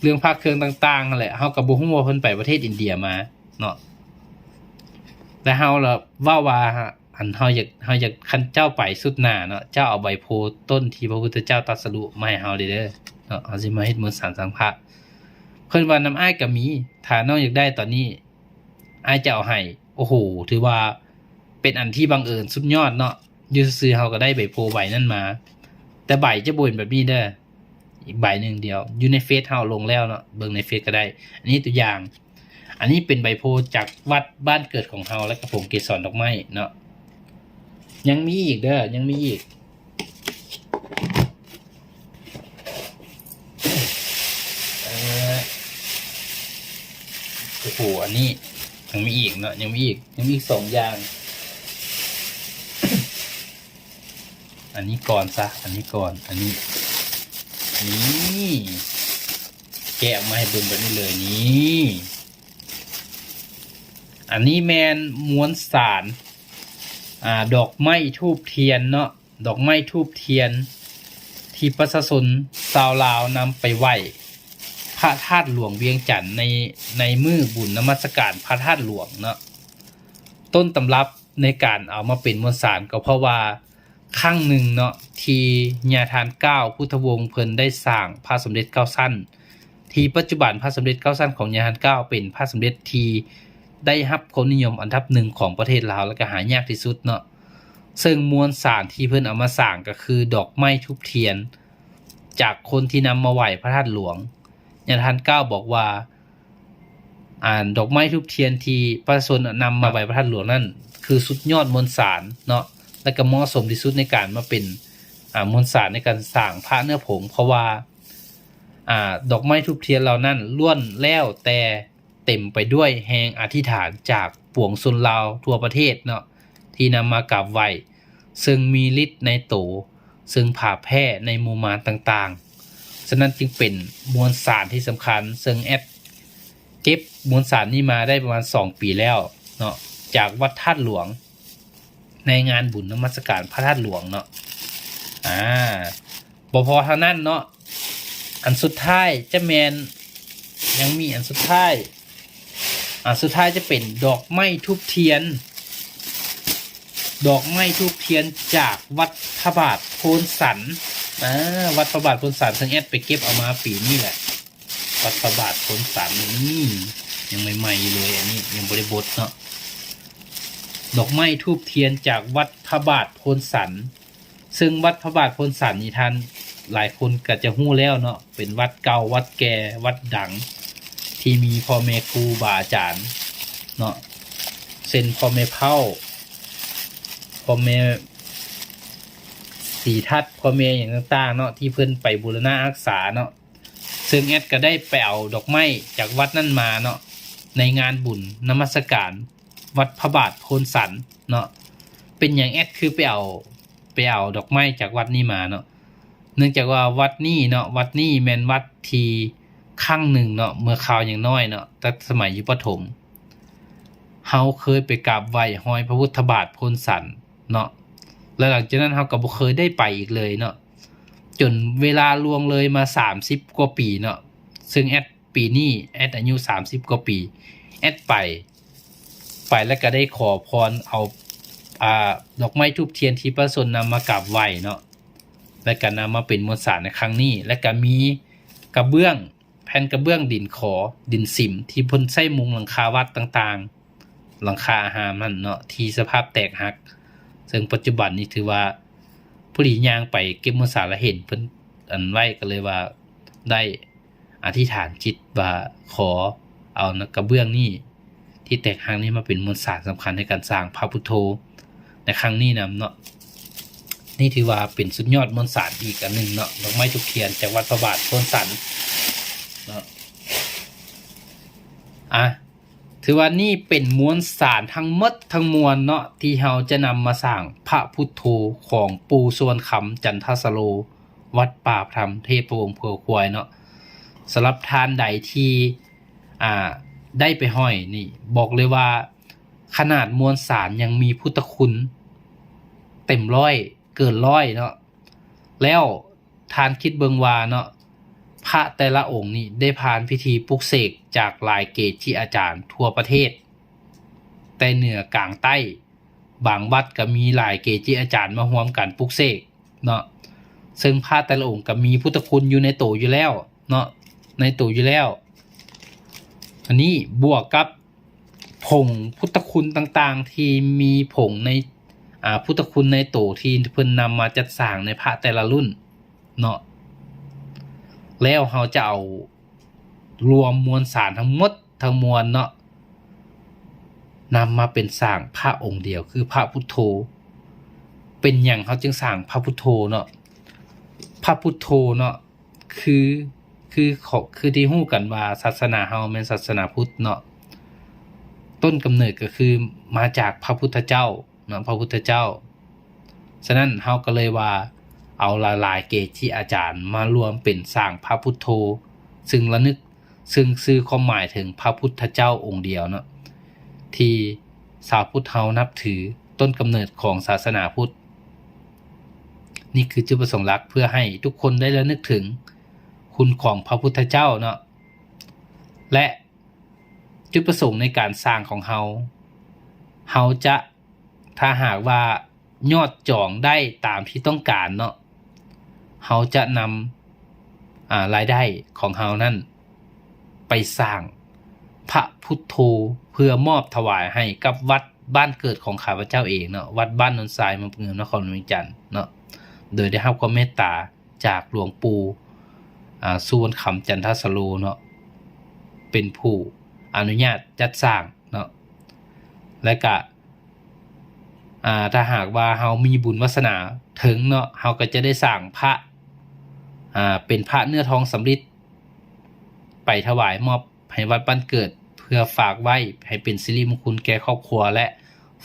ເລື່ອງພະເຄື່ອງຕ່າງໆຫັ້ນແຫຼະ. ເຮົາກໍບໍ່ຮູ້ວ່າເພິ່ນໄປປະເທດອິນເດຍມາເນາະ, ແຕ່ເຮົາລະເວົ້າວ່າ ອັນ ເຮົາຢາກ ເຮົາຢາກ ຄັນເຈົ້າໄປສຸດໜ້າເນາະ, ເຈົ້າເອົາໃບໂພຕົ້ນທີ່ພະພຸດທະເຈົ້າຕັດສະລຸມາໃຫ້ເຮົາເດີເນາະ, ເຮົາຊິມາເຮັດມວນສານສ້າງພະ. ເພິ່ນວ່າ ນຳອ້າຍກໍມີ, ຖ້ານ້ອງຢາກໄດ້ຕອນນີ້ ອ້າຍຈະເອົາໃຫ້. ໂອ້ໂຫ ຖືວ່າເປັນອັນທີ່ບັງເອີນສຸດຍອດເນາະ, ຢູ່ຊື່ໆເຮົາກໍໄດ້ໃບໂພໃບນັ້ນມາ, ແຕ່ໃບຈະບໍ່ເປັນແບບນີ້ເດີ. ອີກໃບໜຶ່ງດຽວ ຢູ່ໃນເຟສເຮົາລົງແລ້ວເນາະ, ເບິ່ງໃນເຟສກໍໄດ້. ອັນນີ້ຕົວຢ່າງ, ອັນນີ້ເປັນໃບໂພຈາກວັດບ້ານເກີດຂອງເຮົາ ແລ້ວກໍຜົງເກສອນດອກໄມ້ເນາະ. ຍັງມີອີກເດີ ຍັງມີອີກ. ເອີ ໂອ້ໂຫ ອັນນີ້ຍັງມີອີກເນາະ ຍັງມີອີກ ຍັງມີອີກສອງຢ່າງ. ອັນນີ້ກ່ອນຊະ ອັນນີ້ກ່ອນ ອັນນີ້ ນີ້ ແກະອອກມາໃຫ້ເບິ່ງແບບນີ້ເລີຍ ນີ້ ອັນນີ້ແມ່ນມວນສານ ອ່າ ດອກໄມ້ທູບທຽນເນາະ ດອກໄມ້ທູບທຽນ ທີ່ປະຊາຊົນຊາວລາວນຳໄປໄຫວ້ພະທາດຫຼວງວຽງຈັນ ໃນ ໃນມື້ບຸນນະມັດສະການພະທາດຫຼວງເນາະ. ຕົ້ນຕຳລັບໃນການເອົາມາເປັນມວນສານ ກໍເພາະວ່າຄັ້ງໜຶ່ງເນາະ ທີ່ຍາທ່ານກ້າວ ພຸດທະວົງ ເພິ່ນໄດ້ສ້າງພະສົມເດັດເກົ້າຊັ້ນ ທີ່ປັດຈຸບັນພະສົມເດັດເກົ້າຊັ້ນຂອງຍາທ່ານກ້າວ ເປັນພະສົມເດັດທີ່ໄດ້ຮັບຄວາມນິຍົມອັນດັບໜຶ່ງຂອງປະເທດລາວ ແລະ ກໍຫາຍາກທີ່ສຸດເນາະ. ເຊິ່ງມວນສານທີ່ເພິ່ນເອົາມາສ້າງກໍຄືດອກໄມ້ທູບທຽນຈາກຄົນທີ່ນຳມາໄຫວ້ພະທາດຫຼວງ. ຍາທ່ານກ້າວບອກວ່າ ອ່າ ດອກໄມ້ທູບທຽນທີ່ປະຊາຊົນນຳມາໄຫວ້ພະທາດຫຼວງນັ້ນ ຄືສຸດຍອດມວນສານເນາະ ແລະ ກໍເໝາະສົມທີ່ສຸດໃນການມາເປັນ ອ່າ ມວນສານໃນການສ້າງພະເນື້ອຜົງ ເພາະວ່າ ອ່າ ດອກໄມ້ທູບທຽນເຫຼົ່ານັ້ນລ້ວນແລ້ວແຕ່ ເຕັມໄປດ້ວຍແຮງອະທິຖານຈາກປວງຊົນລາວທົ່ວປະເທດເນາະ ທີ່ນຳມາກາບໄຫວ້ ເຊິ່ງມີລິດໃນໂຕ ເຊິ່ງຜາແຜ່ໃນໝູ່ມານຕ່າງໆ. ສະນັ້ນຈຶ່ງເປັນມວນສານທີ່ສຳຄັນ ເຊິ່ງແອັດເກັບມວນສານນີ້ມາໄດ້ປະມານສອງປີແລ້ວເນາະ ຈາກວັດທາດຫຼວງ ໃນງານບຸນນະມັດສະການພະທາດຫຼວງເນາະ. ອາ ບໍ່ພໍເທົ່ານັ້ນເນາະ ອັນສຸດທ້າຍຈະແມ່ນ ຍັງມີອັນສຸດທ້າຍ ອັນສຸດທ້າຍຈະເປັນດອກໄມ້ທູບທຽນ ດອກໄມ້ທູບທຽນຈາກວັດພະບາດໂພນສັນ. ອາ ວັດພະບາດໂພນສັນ ເຊິ່ງແອັດໄປເກັບເອົາມາປີນີ້ແຫຼະ ວັດພະບາດໂພນສັນ ນີ້ ຍັງໃໝ່ໆຢູ່ເລີຍ ອັນນີ້ຍັງບໍ່ໄດ້ບົດເນາະ. ດອກໄມ້ທູບທຽນຈາກວັດພະບາດໂພນສັນ ເຊິ່ງວັດພະບາດໂພນສັນນີ້ ທ່ານຫຼາຍຄົນກໍຈະຮູ້ແລ້ວເນາະ ເປັນວັດເກົ່າ ວັດແກ່ ວັດດັງ ທີ່ມີພໍ່ແມ່ຄູບາອາຈານເນາະ ເຊັ່ນ ພໍ່ແມ່ເຜົ່າ ພໍ່ແມ່ສີທັດ ພໍ່ແມ່ຫຍັງຕ່າງໆເນາະ ທີ່ເພິ່ນໄປບູລະນະຮັກສາເນາະ. ເຊິ່ງແອັດກໍໄດ້ໄປເອົາດອກໄມ້ຈາກວັດນັ້ນມາເນາະ ໃນງານບຸນນະມັດສະການວັດພະບາດໂພນສັນເນາະ. ເປັນຫຍັງແອັດຄືໄປເອົາ ໄປເອົາດອກໄມ້ຈາກວັດນີ້ມາເນາະ? ເນື່ອງຈາກວ່າວັດນີ້ເນາະ ວັດນີ້ແມ່ນວັດທີ່ຄັ້ງໜຶ່ງເນາະ ເມື່ອຄາວຍັງນ້ອຍເນາະ ແຕ່ສະໄໝຢູ່ປະຖົມ ເຮົາເຄີຍໄປກາບໄຫວ້ຮອຍພະພຸດທະບາດໂພນສັນເນາະ ແລະ ຫຼັງຈາກນັ້ນເຮົາກໍບໍ່ເຄີຍໄດ້ໄປອີກເລີຍເນາະ. ຈົນເວລາລ່ວງເລີຍມາສາມສິບກວ່າປີເນາະ ເຊິ່ງແອັດ ປີນີ້ແອັດອາຍຸສາມສິບກວ່າປີ ແອັດໄປ ໄປແລ້ວກໍໄດ້ຂໍພອນເອົາ ອ່າ ດອກໄມ້ທູບທຽນທີ່ປະຊາຊົນນຳມາກາບໄຫວ້ເນາະ ແລ້ວກໍນຳມາເປັນມວນສານໃນຄັ້ງນີ້ ແລ້ວກໍມີກະເບື້ອງ ແຜ່ນກະເບື້ອງດິນຂໍ ດິນສິມ ທີ່ເພິ່ນໃຊ້ມຸງຫຼັງຄາວັດຕ່າງໆ ຫຼັງຄາອາຮາມຫັ້ນເນາະ ທີ່ສະພາບແຕກຫັກ ເຊິ່ງປັດຈຸບັນນີ້ຖືວ່າ ພໍດີຍ່າງໄປເກັບມວນສານແລ້ວເຫັນເພິ່ນອັນໄວ້ ກໍເລີຍວ່າໄດ້ອະທິຖານຈິດວ່າຂໍເອົາກະເບື້ອງນີ້ທີ່ແຕກຫັກນີ້ມາເປັນມວນສານສຳຄັນໃນການສ້າງພະພຸດໂທໃນຄັ້ງນີ້ນຳເນາະ. ນີ້ຖືວ່າເປັນສຸດຍອດມວນສານອີກອັນໜຶ່ງເນາະ ດອກໄມ້ທູບທຽນຈາກວັດພະບາດໂພນສັນເນາະ. ອາ ຖືວ່ານີ້ເປັນມວນສານທັງໝົດທັງມວນເນາະ ທີ່ເຮົາຈະນຳມາສ້າງພະພຸດໂທຂອງປູ່ສະຫວັນຄຳ ຈັນທະສະໂລ ວັດປ່າພະທຳເທດພະວົງເຜືອຄວາຍເນາະ. ສຳລັບທ່ານໃດທີ່ ອ່າ ໄດ້ໄປຫ້ອຍນີ້ ບອກເລີຍວ່າຂະໜາດມວນສານຍັງມີພຸດທະຄຸນເຕັມຮ້ອຍ ເກີນຮ້ອຍເນາະ. ແລ້ວທ່ານຄິດເບິ່ງວ່າເນາະ ພະແຕ່ລະອົງນີ້ໄດ້ຜ່ານພິທີປຸກເສກຈາກຫຼາຍເກຈິອາຈານທົ່ວປະເທດ ແຕ່ເໜືອກາງໃຕ້ ບາງວັດກໍມີຫຼາຍເກຈິອາຈານມາຮ່ວມກັນປຸກເສກເນາະ ເຊິ່ງພະແຕ່ລະອົງກໍມີພຸດທະຄຸນຢູ່ໃນໂຕຢູ່ແລ້ວເນາະ ໃນໂຕຢູ່ແລ້ວ. ອັນນີ້ບວກກັບ ຜົງພຸດທະຄຸນຕ່າງໆ ທີ່ມີຜົງໃນ ອ່າ ພຸດທະຄຸນໃນໂຕທີ່ເພິ່ນນຳມາຈັດສ້າງໃນພະແຕ່ລະລຸ້ນເນາະ ແລ້ວເຮົາຈະເອົາລວມມວນສານທັງໝົດທັງມວນເນາະ ນຳມາເປັນສ້າງພະອົງດຽວ ຄືພະພຸດໂທ. ເປັນຫຍັງເຮົາຈຶ່ງສ້າງພະພຸດໂທເນາະ? ພະພຸດໂທເນາະ ຄື ຄື ຄືທີ່ຮູ້ກັນວ່າສາສະໜາເຮົາແມ່ນສາສະໜາພຸດເນາະ, ຕົ້ນກຳເນີດກໍຄືມາຈາກພະພຸດທະເຈົ້າເນາະ, ພະພຸດທະເຈົ້າ. ສະນັ້ນເຮົາກໍເລີຍວ່າເອົາຫຼາຍໆເກຈິອາຈານມາລວມເປັນສ້າງພະພຸດໂທ, ຊຶ່ງລະນຶກ ຊຶ່ງສື່ຄວາມໝາຍເຖິງພະພຸດທະເຈົ້າອົງດຽວເນາະ ທີ່ຊາວພຸດເຮົານັບຖື, ຕົ້ນກຳເນີດຂອງສາສະໜາພຸດ. ນີ້ຄືຈຸດປະສົງຫຼັກ ເພື່ອໃຫ້ທຸກຄົນໄດ້ລະນຶກເຖິງຄຸນຂອງພະພຸດທະເຈົ້າເນາະ ແລະ ຈຸດປະສົງໃນການສ້າງຂອງເຮົາ, ເຮົາຈະ ຖ້າຫາກວ່າຍອດຈອງໄດ້ຕາມທີ່ຕ້ອງການເນາະ, ເຮົາຈະນຳ ອາ ລາຍໄດ້ຂອງເຮົານັ້ນໄປສ້າງພະພຸດໂທ ເພື່ອມອບຖວາຍໃຫ້ກັບວັດບ້ານເກີດຂອງຂ້າພະເຈົ້າເອງເນາະ, ວັດບ້ານໂນນຊາຍ ເມືອງປາກເງິນ ນະຄອນຫຼວງວຽງຈັນເນາະ, ໂດຍໄດ້ຮັບຄວາມເມດຕາຈາກຫຼວງປູ່ ອາ ສຸວັນຄຳ ຈັນທະສະໂລເນາະ, ເປັນຜູ້ອະນຸຍາດຈັດສ້າງເນາະ. ແລະກະ ອາ ຖ້າຫາກວ່າເຮົາມີບຸນວາສະໜາເຖິງເນາະ, ເຮົາກໍຈະໄດ້ສ້າງພະ ອາ ເປັນພະເນື້ອທອງສຳລິດ ໄປຖວາຍມອບໃຫ້ວັດບ້ານເກີດ ເພື່ອຝາກໄວ້ໃຫ້ເປັນສິລິມົງຄຸນແກ່ຄອບຄົວ ແລະ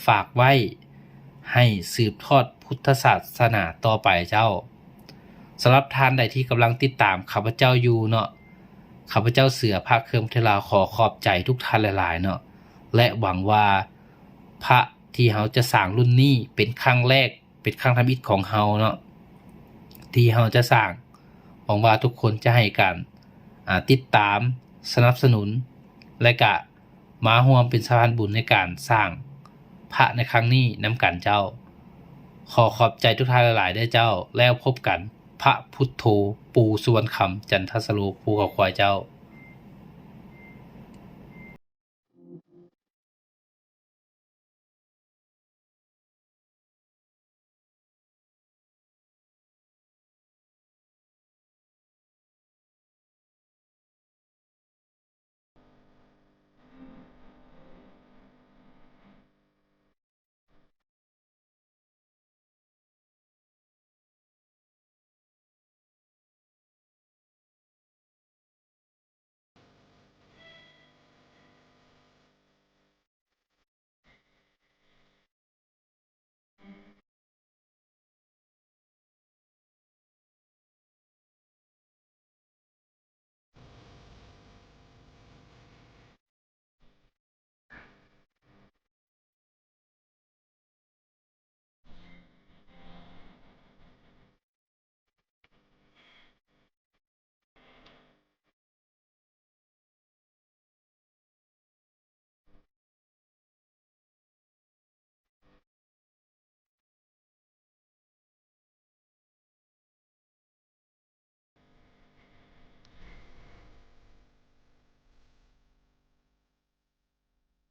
ຝາກໄວ້ໃຫ້ສືບທອດພຸດທະສາສະໜາຕໍ່ໄປເຈົ້າ. ສຳລັບທ່ານໃດທີ່ກຳລັງຕິດຕາມຂ້າພະເຈົ້າຢູ່ເນາະ, ຂ້າພະເຈົ້າເສືອ ພະເຄືອງ ພັດທະລາ ຂໍຂອບໃຈທຸກທ່ານຫຼາຍໆເນາະ ແລະ ຫວັງວ່າພະທີ່ເຮົາຈະສ້າງລຸ້ນນີ້ເປັນຄັ້ງແລກ ເປັນຄັ້ງທຳອິດຂອງເຮົາເນາະ ທີ່ເຮົາຈະສ້າງ. ຫວັງວ່າທຸກຄົນຈະໃຫ້ການ ອາ ຕິດຕາມ ສະໜັບສະໜູນ ແລະກະມາຮ່ວມເປັນສະພານບຸນໃນການສ້າງພະໃນຄັ້ງນີ້ນຳກັນເຈົ້າ. ຂໍຂອບໃຈທຸກທ່ານຫຼາຍໆເດີເຈົ້າ. ແລ້ວພົບກັນ. ພະພຸດໂທ ປູ່ສຸວັນຄຳ ຈັນທະສະໂລ ພູເຂົາຄວາຍເຈົ້າ.